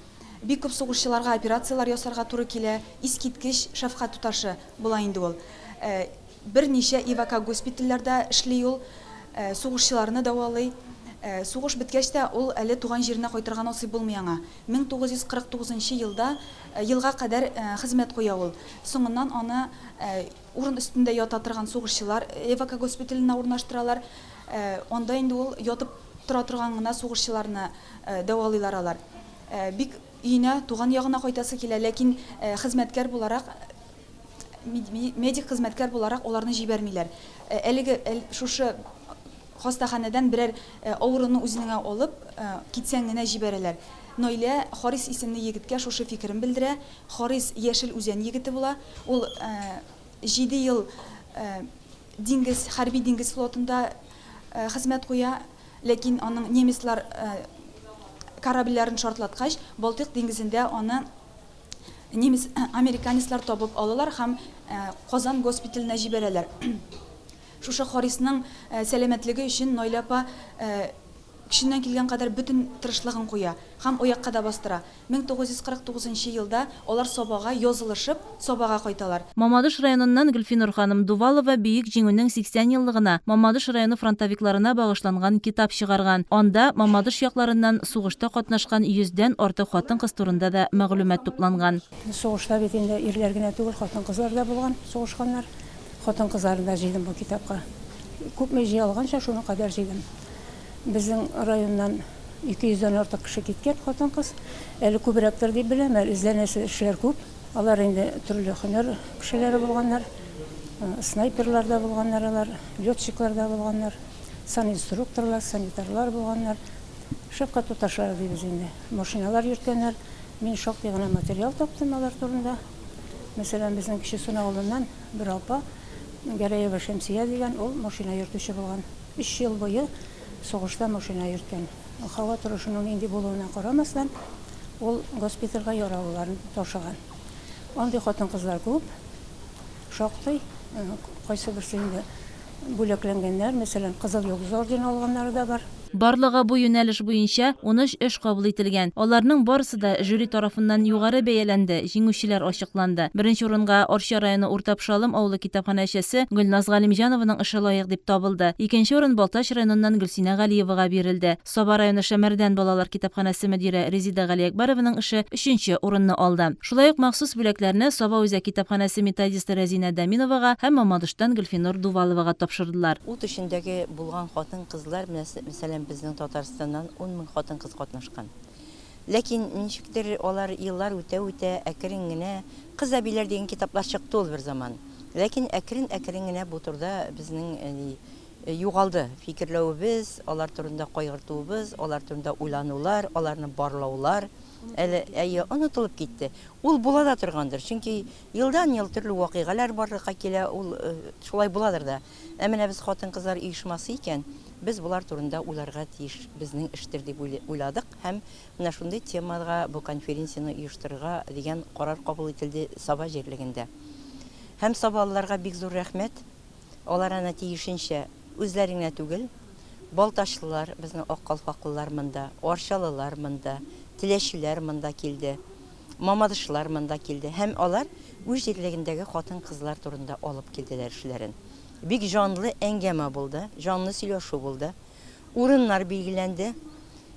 Бик күп сугышчыларга операцияләр ясарга туры килә, искиткеч шәфкать туташы була инде ул. Берничә эвакогоспитальләрдә эшли ул, сугышчыларны дәвалый. Сугыш беткәч тә ул әле туган җиренә кайтырга насыйп булмый аңа. 1949 нчы елда елга кадәр хезмәт куя ул. Соңыннан аны урын өстендә ята торган сугышчылар эвакогоспиталенә урнаштыралар. Анда инде ул ятып тора торган гына сугышчыларны дәвалыйлар алар. Бик өенә, туган ягына кайтасы килә, ләкин хезмәткәр буларак, медик хезмәткәр буларак аларны җибәрмиләр. Әлеге шушы хастаханәдән берәр авыруны үзенеңә алып китсәң генә җибәрәләр. Наилә Харис исемле егеткә шушы фикерен белдерә. Харис Яшел Үзән егете була. Ул җиде ел диңгез, хәрби диңгез флотында хезмәт куя. Ләкин аның немецлар корабльләрен шартлаткач, Балтыйк диңгезендә аны немец, американецлар табып алалар һәм Казан госпиталенә җибәрәләр. Шушы Харисның сәламәтлеге өчен Наилә апа көченнән килгән кадәр бөтен тырышлыгын куя һәм аякка да бастыра. 1949 нчы елда алар Сабага язылышып, Сабага кайталар. Мамадыш районыннан Гөлфинур ханым Дувалова Бөек Җиңүнең 80 еллыгына Мамадыш районы фронтовикларына багышланган китап чыгарган. Анда Мамадыш якларыннан сугышта катнашкан йөздән артык хатын-кыз турында да мәгълүмат тупланган. Сугышта бит инде ирләр генә түгел, хатын-кызлар да булган, сугышканнар. Хатын-кызларны да җыйдым бу китапка. Күпме җыя алганча, шуның кадәр җыйдым. Безнең районнан 200 дән артык кеше киткән, хатын-кыз. Әле күбрәктер дип беләм, әле эзләнәсе эшләр күп. Алар инде төрле һөнәр кешеләре булганнар. Снайперлар да булганнар алар, летчиклар да булганнар, санинструкторлар, санитарлар булганнар. Шәфкать туташлары дибез инде. Машиналар йөрткәннәр. Мин шактый гына материал таптым алар турында. Мәсәлән, безнең Кече Сон авылыннан бер апа, Гәрәева Шәмсия дигән, ул машина йөртүче булган. Өч ел буе сугышта машина йөрткән. Һава торышының нинди булуына карамастан, ул госпитальгә яралыларын ташыган. Андый хатын-кызлар күп, шактый. Кайсыберсе инде бүләкләнгәннәр, мәсәлән, Кызыл Йолдыз ордены алганнары да бар. Барлыгы бу юнәлеш буенча 13 эш кабул ителгән. Аларның барысы да жюри тарафыннан югары бәяләнде, җиңүчеләр ачыкланды. Беренче урынга Арча районы Урта Пшалым авылы китапханәчесе Гөлназ Галимҗанованың эше лаек дип табылды. Икенче урын Балтач районыннан Гөлсинә Галиевага бирелде. Саба районы Шәмәрдән балалар китапханәсе мөдире Резида Галиәкбәрованың эше өченче урынны алды. Шулай ук махсус бүләкләрне Саба үзәк китапханәсе методисты Рәзинә Дәминовага һәм Мамадыштан Гөлфинур Дуваловага тапшырдылар. Ут эчендәге булган хатын-кызлар, менә мәсәлән, безнең Татарстаннан 10 мең хатын-кыз катнашкан. Ләкин ничектер алар еллар үтә-үтә әкрен генә, Кыз әбиләр дигән китаплар чыкты ул бер заман. Ләкин әкрен-әкрен генә бу турыда безнең ни, Югалды фикерләвебез, алар турында кайгыртуыбыз, алар турында уйланулар, аларны барлаулар әле, әйе, онытылып китте. Ул була да торгандыр, чөнки елдан-ел төрле вакыйгалар барлыкка килә, ул шулай буладыр да. Ә менә без хатын-кызлар оешмасы икән, без болар турында уйларга тиеш, безнең эштер дип уйладык һәм менә шундый темага бу конференцияне оештырырга дигән карар кабул ителде Саба җирлегендә. Һәм сабалыларга бик зур рәхмәт. Алар аны тиешенчә үзләре генә түгел, балтачлылар, безнең аккалфаклылар монда, арчалылар монда, теләчеләр монда килде, мамадышлар монда килде һәм алар үз җирлегендәге хатын-кызлар турында алып килделәр эшләрен. Бик җанлы әңгәмә булды, җанлы сөйләшү булды. Урыннар билгеләнде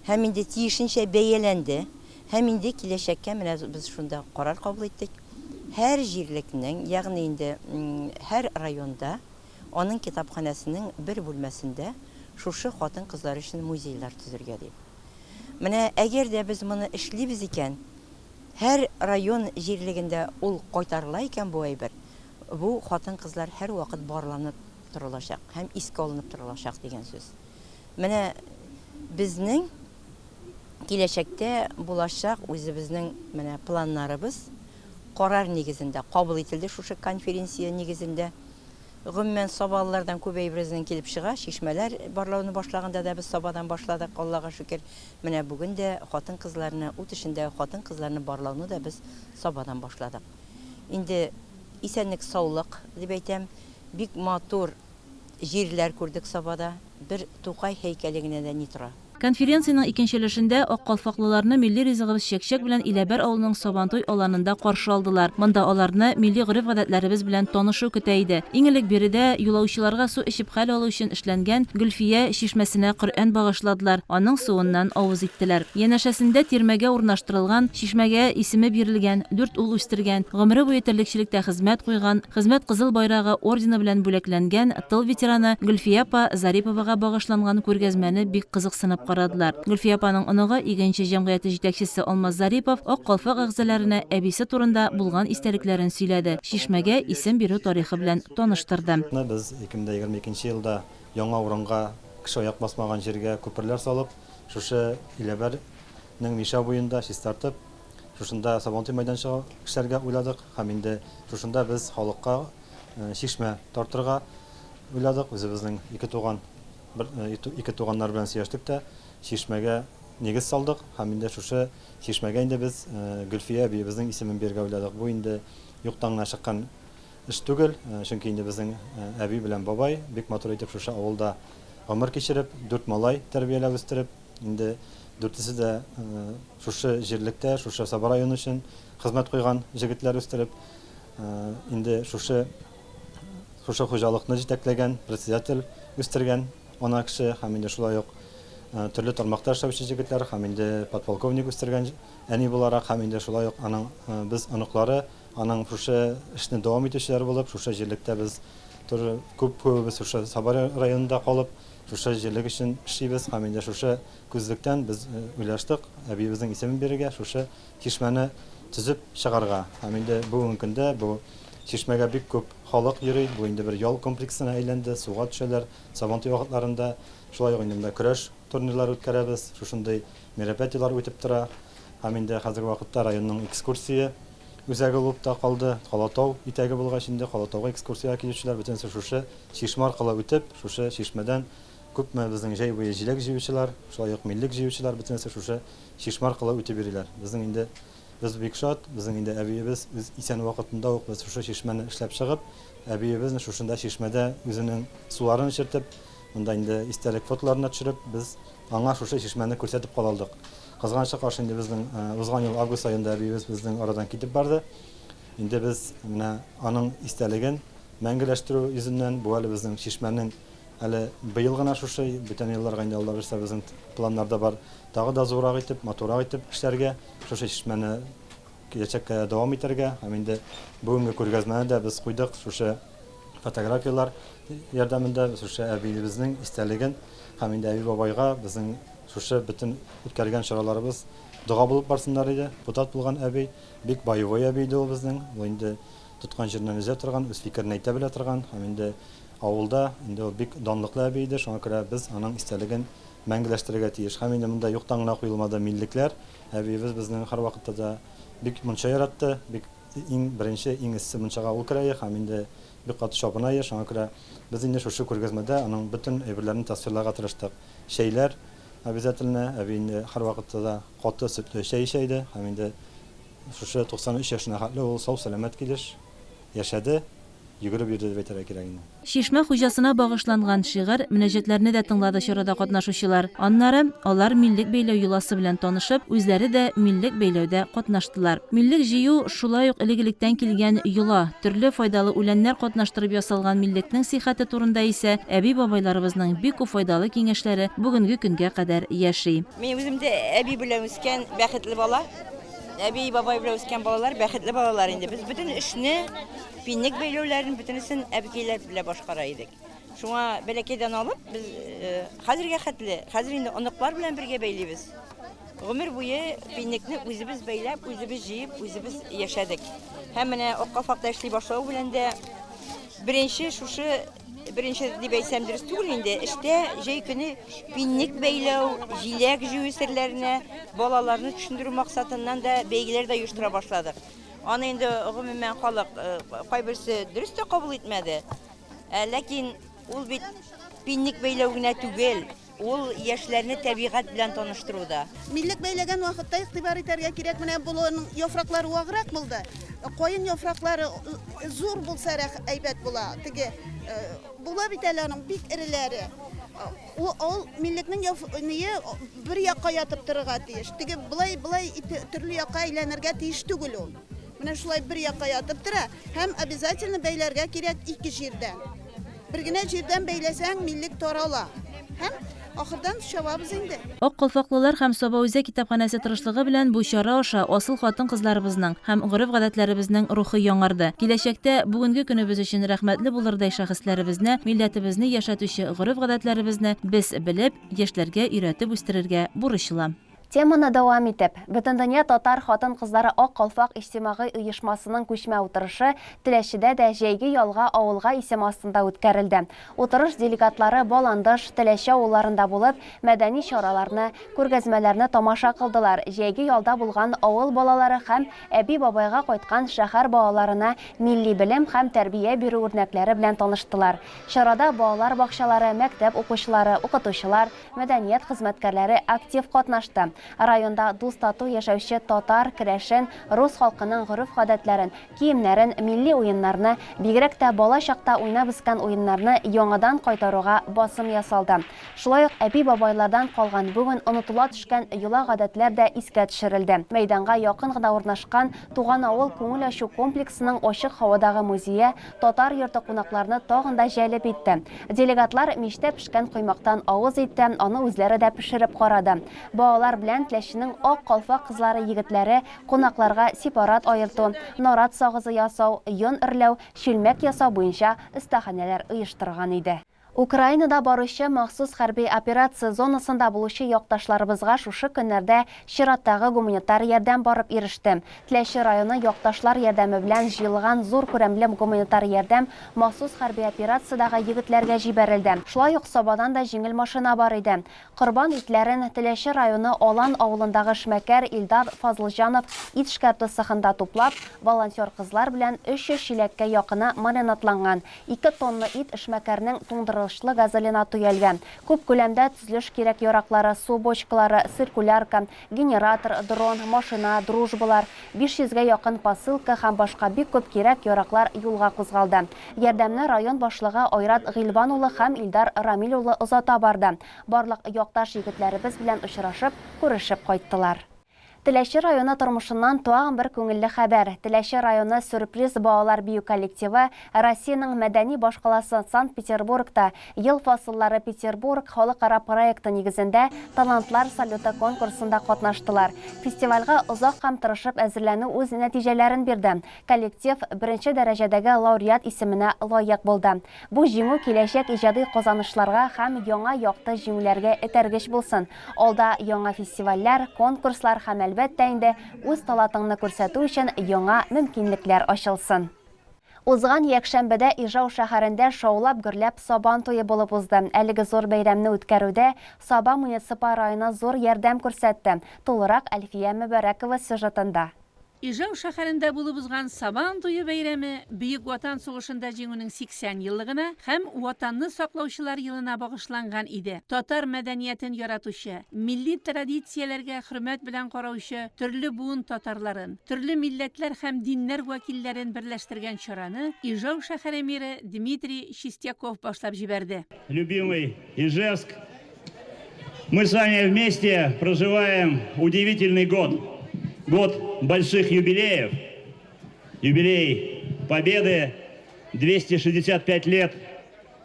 һәм инде тиешенчә бәяләнде һәм инде киләчәккә менә без шунда карар кабул иттек. Һәр җирлекнең, ягъни инде һәр районда аның китапханәсенең бер бүлмәсендә шушы хатын-кызлар өчен музейлар төзергә дип. Менә әгәр дә без моны эшлибез икән, һәр район җирлегендә ул кайтарыла икән бу әйбер, бу хатын-кызлар һәрвакыт барланып торылачак һәм искә алынып торылачак дигән сүз. Менә безнең киләчәктә булачак үзебезнең менә планнарыбыз карар нигезендә кабул ителде шушы конференция нигезендә. Гомумән, сабалылардан күп әйбер безнең килеп чыга. Чишмәләр барлауны башлаганда да без Сабадан башладык, Аллага шөкер. Менә бүген дә хатын-кызларны, ут эчендәге хатын-кызларны барлауны да без Сабадан башладык. Инде исәнлек-саулык дип әйтәм. Бик матур җирләр күрдек Сабада. Бер Тукай һәйкәле генә дә ни тора. Конференциянең икенче өлешендә аккалфаклыларны милли ризыгыбыз чәкчәк белән Иләбәр авылының Сабантуй аланында каршы алдылар. Монда аларны милли гореф-гадәтләребез белән танышу көтә иде. Иң элек биредә юлаучыларга су эчеп хәл алу өчен эшләнгән Гөлфия чишмәсенә Коръән багышладылар, аның суыннан авыз иттеләр. Янәшәсендә тирмәгә урнаштырылган, чишмәгә исеме бирелгән, дүрт ул үстергән, гомере буе терлекчелектә хезмәт куйган, Хезмәт Кызыл Байрагы ордены белән бүләкләнгән тыл ветераны Гөлфия апа Зариповага багышланган күргәзмәне бик кызыксынып карадылар. Гөлфия апаның оныгы, Игенче җәмгыяте җитәкчесе Алмаз Зарипов Ак калфак әгъзаларына әбисе турында булган истәлекләрен сөйләде, чишмәгә исем бирү тарихы белән таныштырды. Без 2022 елда яңа урынга, кеше аяк басмаган җиргә күперләр салып, шушы Иләбәр нең Мишә буенда чистартып, Шушында Сабантуй мәйданчыгы эшләргә уйладык һәм инде шушында без халыкка чишмә тартырга уйладык. Үзебезнең ике туган, бер, ике туганнар белән сөйләштек тә, чишмәгә нигез салдык һәм инде шушы чишмәгә инде без Гөлфия әбиебезнең исемен бирергә уйладык. Бу инде юктан гына чыккан эш түгел, чөнки инде безнең әби белән бабай бик матур итеп шушы авылда гомер кичереп, дүрт малай тәрбияләп үстереп, Инде дүртесе дә шушы җирлектә, шушы Саба районы өчен хезмәт куйган җегетләр үстереп, инде шушы шушы хуҗалыкны җитәкләгән председатель үстергән ана кеше һәм инде шулай ук төрле тармакта эшләүче җегетләр һәм инде подполковник үстергән әни буларак һәм инде шулай ук аның без оныклары, аның шушы эшне дәвам итүчеләр булып, шушы җирлектә без тоже күп күбебез шушы Саба районында калып, Шушы җирлек өчен эшлибез һәм инде шушы күзлектән без уйлаштык, әбиебезнең исемен бирергә, шушы чишмәне төзеп чыгарга. Һәм инде бүгенге көндә бу чишмәгә бик күп халык йөри, бу инде бер ял комплексына әйләнде, суга төшәләр, Сабантуй вакытларында, шулай ук инде монда көрәш турнирлар үткәрәбез, шушындый мероприятиеләр үтеп тора. Һәм инде хәзерге вакытта районның экскурсия үзәге булып та калды. Калатау итәге булгач инде Калатауга экскурсиягә килүчеләр бөтенесе шушы чишмә аркылы үтеп, шушы чишмәдән күпме безнең җәй буе җиләк җыючылар, шулай ук миллек җыючылар бөтенесе шушы чишмә аркылы үтеп йөриләр. Безнең инде без бик шат, безнең инде әбиебез үз исән вакытында ук без шушы чишмәне эшләп чыгып, әбиебезне шушында чишмәдә үзенең суларын эчертеп, монда инде истәлек фотоларына төшереп, без аңа шушы чишмәне күрсәтеп кала алдык. Кызганычка каршы, инде безнең узган ел август аенда әбиебез безнең арадан китеп барды. Инде без менә аның истәлеген мәңгеләштерү йөзеннән, бу әле безнең чишмәнең әле быел гына шушы, бүтән елларга инде Алла бирсә безнең планнарда бар, тагы да зуррак итеп, матуррак итеп эшләргә, шушы чишмәне киләчәккә дә дәвам итәргә һәм инде бүгенге күргәзмәне дә без куйдык шушы фотографияләр ярдәмендә без шушы әбиебезнең истәлеген һәм инде әби-бабайга безнең шушы бөтен үткәргән чараларыбыз дога булып барсыннар иде. Депутат булган әби, бик боевой әби иде ул безнең. Ул инде тоткан җиреннән өзә торган, үз фикерен әйтә белә торган һәм инде авылда инде ул бик данлыклы әби иде. Шуңа күрә без аның истәлеген мәңгеләштерергә тиеш. Һәм инде монда юктан гына куелмады миллекләр. Әбиебез безнең һәрвакытта да бик мунча яратты, бик иң беренче, иң эссе мунчага ул керә һәм инде бик каты чабына ие. Шуңа күрә без инде шушы күргәзмәдә аның бөтен әйберләрен тасвирларга тырыштык. Чәйләр обязательно, әби инде һәрвакытта да каты сөтле чәй эчә иде һәм инде шушы 93 яшенә хәтле ул сау-сәламәт килеш яшәде. Йөгереп йөрде дип әйтергә кирәк инде. Чишмә хуҗасына багышланган шигырь, мөнәҗәтләрне дә тыңлады чарада катнашучылар. Аннары, алар миллек бәйләү йоласы белән танышып, үзләре дә миллек бәйләүдә катнаштылар. Миллек җыю, шулай ук элек-электән килгән йола. Төрле файдалы үләннәр катнаштырып ясалган миллекнең сихәте турында исә әби-бабайларыбызның бик күп файдалы киңәшләре бүгенге көнгә кадәр яши. Мин үзем дә әби белән үскән бәхетле бала. Әби, бабай белән үскән балалар бәхетле балалар инде. Без бөтен эшне Пиннек бәйләүләрен бөтенесен әбекәйләр белән башкара идек. Шуңа бәләкәйдән алып, без хәзергә хәтле, хәзер инде оныклар белән бергә бәйлибез. Гомер буе пиннекне үзебез бәйләп, үзебез җыеп, үзебез яшәдек. Һәм менә Ак калфакта эшли башлау белән дә беренче шушы беренче дип әйтсәм дөрес түгел инде, эштә җәй көне пиннек бәйләү, җиләк җыю серләренә балаларны төшендерү максатыннан да бәйгеләр дә оештыра башладык. Аны инде гомумән халык кайберсе дөрес тә кабул итмәде. Ә ләкин ул бит пиннек бәйләү генә түгел, ул яшьләрне тәбигать белән таныштыру да. Миллек бәйләгән вакытта игътибар итәргә кирәк, менә болының яфраклары ваграк булды. Каен яфраклары зур булса әйбәт була. Теге була бит әле аның бик эреләре. Ул, ул миллекнең ние бер якка ятып торырга тиеш. Теге болай болай төрле якка әйләнергә тиеш түгел ул. Менә шулай бер якка ятып тора һәм обязательно бәйләргә кирәк ике җирдән. Бер генә җирдән бәйләсәң, миллек тарала. Һәм ахырдан чабабыз инде. Ак калфаклылар һәм Саба үзәк китапханәсе тырышлыгы белән бу чара аша асыл хатын-кызларыбызның һәм гореф-гадәтләребезнең рухы яңарды. Киләчәктә бүгенге көнебез өчен рәхмәтле булырдай шәхесләребезне, милләтебезне яшәтүче гореф-гадәтләребезне без белеп, яшьләргә өйрәтеп үстерергә бурычлы. Теманы дәвам итеп, Бөтендөнья татар хатын-кызлары Ак калфак иҗтимагый оешмасының күчмә утырышы Теләчедә дә Җәйге ялга авылга исеме астында үткәрелде. Утырыш делегатлары Баландыш, Теләче авылларында булып, мәдәни чараларны, күргәзмәләрне тамаша кылдылар, җәйге ялда булган авыл балалары һәм әби-бабайга кайткан шәһәр балаларына милли белем һәм тәрбия бирү үрнәкләре белән таныштылар. Чарада балалар бакчалары, мәктәп укучылары, укытучылар, Мәдәният хезмәткәрләре актив катнашты. Районда дус-тату яшәүче татар, керәшен, рус халкының гореф-гадәтләрен, киемнәрен, милли уеннарны, бигрәк тә бала чакта уйнап үскән уеннарны яңадан кайтаруга басым ясалды. Шулай ук әби-бабайлардан калган бүген онытыла төшкән йола-гадәтләр дә искә төшерелде. Мәйданга якын гына урнашкан Туган авыл күңел ачу комплексының ачык һавадагы музее Татар йорты кунакларны тагын да җәлеп итте. Делегатлар мичтә пешкән коймактан авыз итте, аны үзләре дә пешереп карады. Балалар белән Теләченең Ак калфак кызлары-егетләре кунакларга сепарат аерту, нарат сагызы ясау, йон эрләү, чүлмәк ясау буенча остаханәләр оештырган иде. Украинада баручы махсус хәрби операция зонасында булучы якташларыбызга шушы көннәрдә чираттагы гуманитар ярдәм барып иреште. Теләче районы якташлар ярдәме белән җыелган зур күләмле гуманитар ярдәм махсус хәрби операциядәге егетләргә җибәрелде. Шулай ук Сабадан да җиңел машина бар иде. Корбан итләрен Теләче районы Алан авылындагы эшмәкәр Илдар Фазылҗанов ит эшкәртү цехында туплап, волонтер кызлар белән 300 чиләккә якыны маринадланган. Ике тонна ит эшмәкәрнең туңдыргычлы газелена төялгән. Күп күләмдә төзелеш кирәк-яраклары, су бочкалары, циркулярка, генератор, дрон, машина, дружбалар, 500 гә якын посылка һәм башка бик күп кирәк-яраклар юлга кузгалды. Ярдәмне район башлыгы Айрат Гыйльван улы һәм Илдар Рамил улы озата барды. Барлык якташ егетләребез белән очрашып, күрешеп кайттылар. Теләче районы тормышыннан тагын бер күңелле хәбәр. Теләче районы Сюрприз балалар бию коллективы Россиянең мәдәни башкаласы Санкт-Петербургта Ел фасыллары Петербург халыкара проекты нигезендә Талантлар салюты конкурсында катнаштылар. Фестивальгә озак һәм тырышып әзерләнү үз нәтиҗәләрен бирде. Коллектив беренче дәрәҗәдәге лауреат исеменә лаек булды. Бу җиңү киләчәк иҗади казанышларга һәм яңа якты җиңүләргә этәргеч булсын. Алда яңа фестивальләр, конкурслар һәм, әлбәттә инде, үз талатыңны күрсәтү өчен яңа мөмкинлекләр ачылсын. Узган якшәмбедә Ижау шәһәрендә шаулап-гөрләп Сабан туе булып узды. Әлеге зур бәйрәмне үткәрүдә Саба муниципаль районы зур ярдәм күрсәтте. Тулырак Әлфия Мөбарәкова сюжетында. Ижау шәһәрендә булып узган Сабан туе бәйрәме Бөек Ватан сугышында Җиңүнең 80 еллыгына һәм Ватанны саклаучылар елына багышланган иде. Татар мәдәниятен яратучы, милли традицияләргә хөрмәт белән караучы төрле буын татарларын, төрле милләтләр һәм диннәр вәкилләрен берләштергән чараны Ижау шәһәре мэры Дмитрий Чистяков башлап җибәрде. Любимый Ижевск, мы с вами вместе проживаем удивительный год. Год больших юбилеев. Юбилей Победы, 265 лет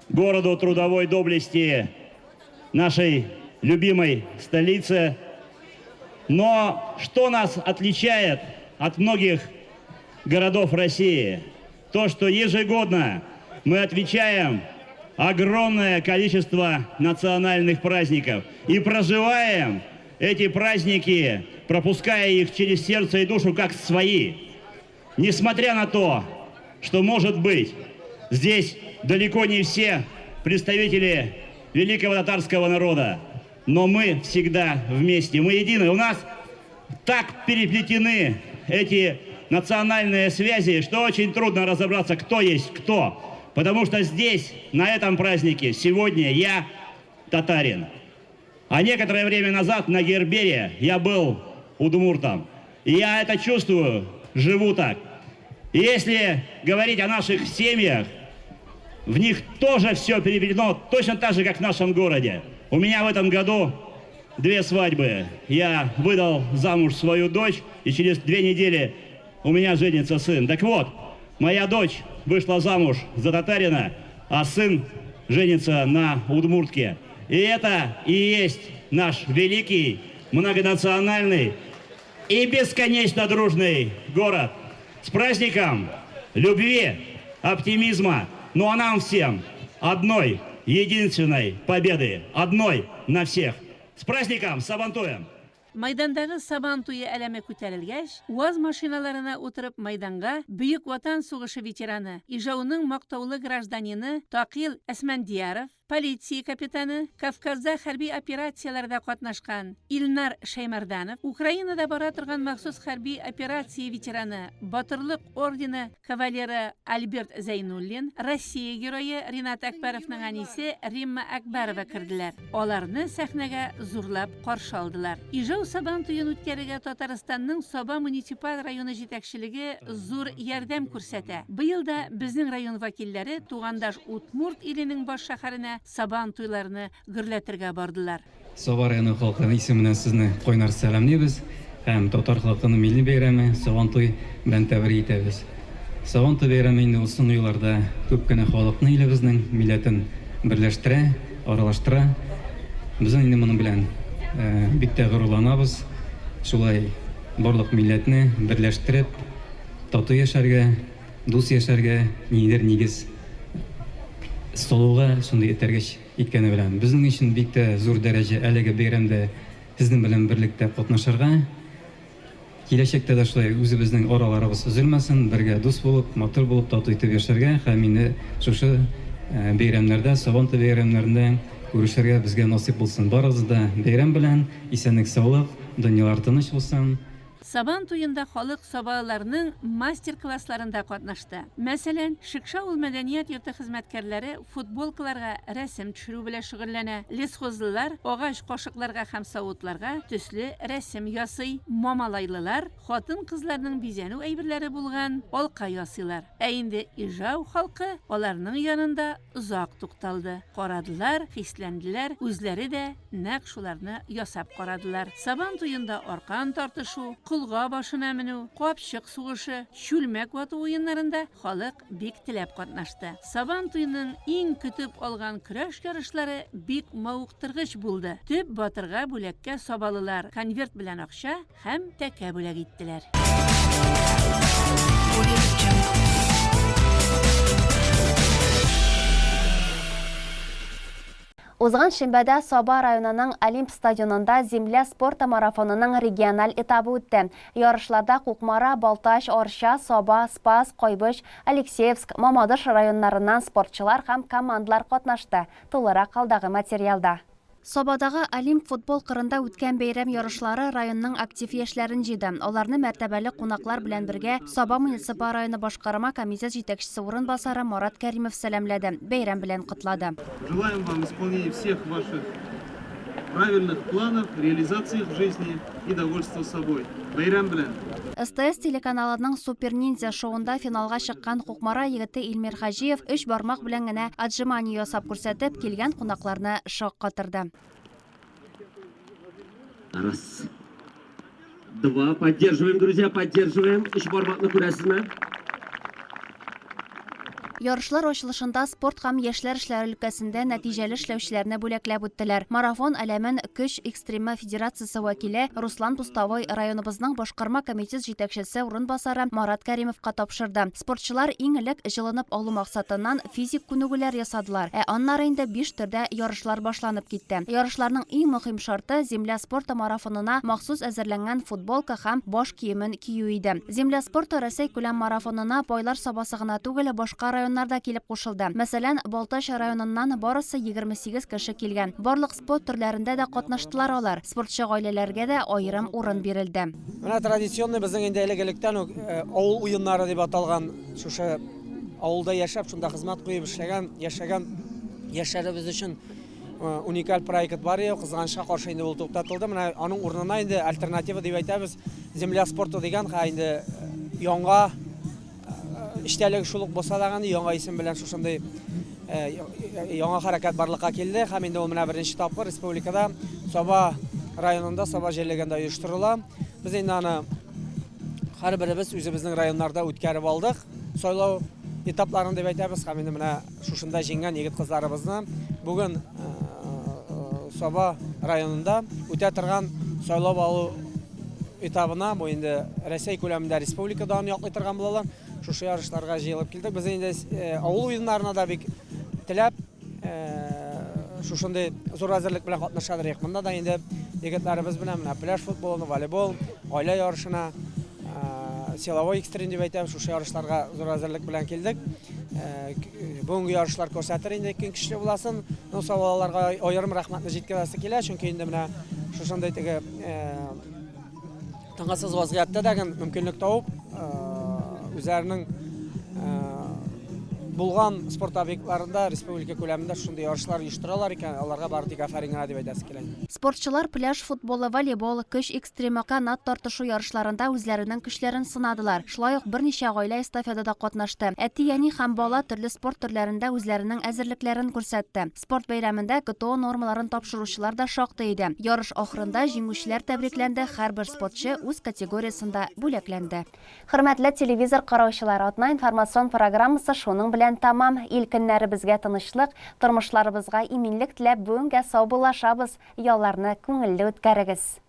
городу трудовой доблести, нашей любимой столице. Но что нас отличает от многих городов России? То, что ежегодно мы отвечаем огромное количество национальных праздников и проживаем эти праздники, пропуская их через сердце и душу как свои. Несмотря на то, что, может быть, здесь далеко не все представители великого татарского народа, но мы всегда вместе, мы едины. У нас так переплетены эти национальные связи, что очень трудно разобраться, кто есть кто. Потому что здесь, на этом празднике, сегодня я татарин. А некоторое время назад на Гербере я был удмуртом. И я это чувствую, живу так. И если говорить о наших семьях, в них тоже все переплетено, точно так же, как в нашем городе. У меня в этом году две свадьбы. Я выдал замуж свою дочь, и через две недели у меня женится сын. Так вот, моя дочь вышла замуж за татарина, а сын женится на удмуртке. И это и есть наш великий, многонациональный и бесконечно дружный город. С праздником любви, оптимизма, ну а нам всем одной, единственной победы, одной на всех. С праздником, Сабантуем! Майдандагы Сабан туе әләме күтәрелгәч, УАЗ машиналарына утырып майданга Бөек Ватан сугышы ветераны, Ижауның мактаулы гражданины Такил Әсмәндияров, полиция капитаны, Кавказда хәрби операцияләрдә катнашкан Илнар Шәймәрданов, Украинада бара торган махсус хәрби операция ветераны, Батырлык ордены кавалеры Альберт Зәйнуллин, Россия Герое Ринат Әкбәровның әнисе Римма Әкбәрова керделәр. Аларны сәхнәгә зурлап каршы алдылар. Ижау Сабан туен үткәрергә Татарстанның Саба муниципаль районы җитәкчелеге зур ярдәм күрсәтә. Быел да безнең район вәкилләре тугандаш Удмурт иленең баш шәһәренә Сабан туйларны гөрләтергә бардылар. Саба районы халкы исеменнән сезне кайнар сәламлибез һәм татар халкының милли бәйрәме, Сабантуй белән тәбрик итәбез. Сабантуй бәйрәме инде ул соңгы елларда күп кенә халыкны илебезнең милләтен берләштерә, аралаштыра. Без инде моның белән бик тә горурланабыз. Шулай барлык милләтне берләштереп, тату яшәргә, дус яшәргә ниндидер нигез салуга шундый этәргеч иткәне белән. Безнең өчен бик тә зур дәрәҗә әлеге бәйрәмдә сезнең белән берлектә катнашырга. Киләчәктә дә шулай үзебезнең араларыбыз өзелмәсен, бергә дус булып, матур булып, тату итеп яшәргә һәм инде шушы бәйрәмнәрдә, Сабантуй бәйрәмнәрендә күрешергә безгә насыйп булсын. Барыгызны да бәйрәм белән, исәнлек-саулык, дөньялар тыныч булсын. Сабан туенда халык сабалыларның мастер-классларында катнашты. Мәсәлән, Шекшавыл мәдәният йорты хезмәткәрләре футболкаларга рәсем төшерү белән шөгыльләнә, лесхозлылар агач кашыкларга һәм савытларга төсле рәсем ясый, мамалайлылар хатын-кызларның бизәнү әйберләре булган алка ясыйлар. Ә инде Ижау халкы аларның янында озак тукталды, карадылар, хисләнделәр, үзләре дә нәкъ шуларны ясап карадылар. Сабан туенда аркан тартышу, колга башына менү, капчык сугышы, чүлмәк вату уеннарында халык бик теләп катнашты. Сабан туеның иң көтеп алган көрәш ярышлары бик мавыктыргыч булды. Төп батырга бүләккә сабалылар конверт белән акча һәм тәкә бүләк иттеләр. Узган шимбәдә Саба районының Олимп стадионында Земля спорта марафонының региональ этабы үтте. Ярышларда Кукмара, Балтач, Арча, Саба, Спас, Кайбыч, Алексеевск, Мамадыш районнарыннан спортчылар һәм командалар катнашты. Тулырак алдагы материалда. Сабадагы Олимп футбол кырында үткән бәйрәм ярышлары районның актив яшьләрен җыйды. Аларны мәртәбәле кунаклар белән бергә Саба муниципаль районы башкарма комитет җитәкчесе урынбасары Марат Кәримов сәламләде, бәйрәм белән котлады. Желаем вам исполнения всех ваших правильных планов, реализации их в жизни и довольства собой. Бәйрәм белән! СТС телеканалының Супер ниндзя шоуында финалга чыккан Кукмара егете Илмир Хаҗиев өч бармак белән генә отжимание ясап күрсәтеп, килгән кунакларны шаккатырды. Раз. Два. Поддерживаем, друзья, поддерживаем. Өч бармакны күрәсезме? Ярышлар ачылышында спорт һәм яшьләр эшләре өлкәсендә нәтиҗәле эшләүчеләрне бүләкләп үттеләр. Марафон әләмен көч экстримы федерациясе вәкиле Руслан Пустовой районыбызның башкарма комитет җитәкчесе урынбасары Марат Кәримовка тапшырды. Спортчылар иң элек җылынып алу максатыннан физик күнегүләр ясадылар, ә аннары инде биш төрдә ярышлар башланып китте. Ярышларның иң мөһим шарты, Земля спорта марафонына махсус әзерләнгән футболка һәм баш киемен кию иде. Земля спорта Рәсәйкүләм марафонына Байлар Сабасы гына түгел, башка районнар да килеп кушылды. Мәсәлән, Балтач районыннан барысы 28 кеше килгән. Барлык спорт төрләрендә дә катнаштылар алар. Спортчы гаиләләргә дә аерым урын бирелде. Менә традиционный безнең инде элек-электән үк авыл уеннары дип аталган шушы авылда яшәп, шунда хезмәт куеп эшләгән, яшәгән яшьләребез өчен уникаль проект бар иде. Кызганычка каршы инде ул туктатылды. Менә аның урынына инде альтернатива дип әйтәбез, Земля спорты дигән, ха инде яңа эчтәлеге шул ук булса да, яңа исем белән шушындый яңа хәрәкәт барлыкка килде һәм инде ул менә беренче тапкыр республикада Саба районында, Саба җирлегендә оештырыла. Без инде аны һәрберебез үзебезнең районнарда үткәреп алдык. Сайлау этапларын дип әйтәбез һәм инде менә шушында җиңгән егет-кызларыбызны бүген Саба районында үтә торган сайлап алу этабына, бу инде Рәсәй күләмендә республика данын яклый торган булалар. Шушы ярышларга җыелып килдек. Без инде авыл уеннарына да бик теләп шушындый зур әзерлек белән катнашадыр идек. Монда да инде егетләребез белән менә пляж футболына, волейбол, гаилә ярышына, силовой экстрим дип әйтәм, шушы ярышларга зур әзерлек белән килдек. Бүгенге ярышлар күрсәтер инде кем көчле буласын. Ну, сабаларга аерым рәхмәтне җиткерәсе килә, чөнки инде менә шушындый теге тынгысыз вазгыятьтә дә мөмкинлек табып, үзләренең булган спорт объектларында республика күләмендә шундый ярышлар оештыралар икән, аларга бары тик афәрин генә дип әйтәсе килә. Спортчылар пляж футболы, волейбол, көч экстримы, канат тартышу ярышларында үзләренең көчләрен сынадылар. Шулай ук берничә гаилә эстафетада катнашты. Әти-әни һәм бала төрле спорт төрләрендә үзләренең әзерлекләрен күрсәтте. Спорт бәйрәмендә ГТО нормаларын тапшыручылар да шактый иде. Ярыш ахырында җиңүчеләр тәбрикләнде, һәрбер спортчы үз категориясендә бүләкләнде. Хөрмәтле телевизор караучылар, атна информацион программасы шуның белән тәмам. Ил-көннәребезгә тынычлык, тормышларыбызга иминлек теләп бүгенгә саубуллашабыз. Ялларны күңелле үткәрегез!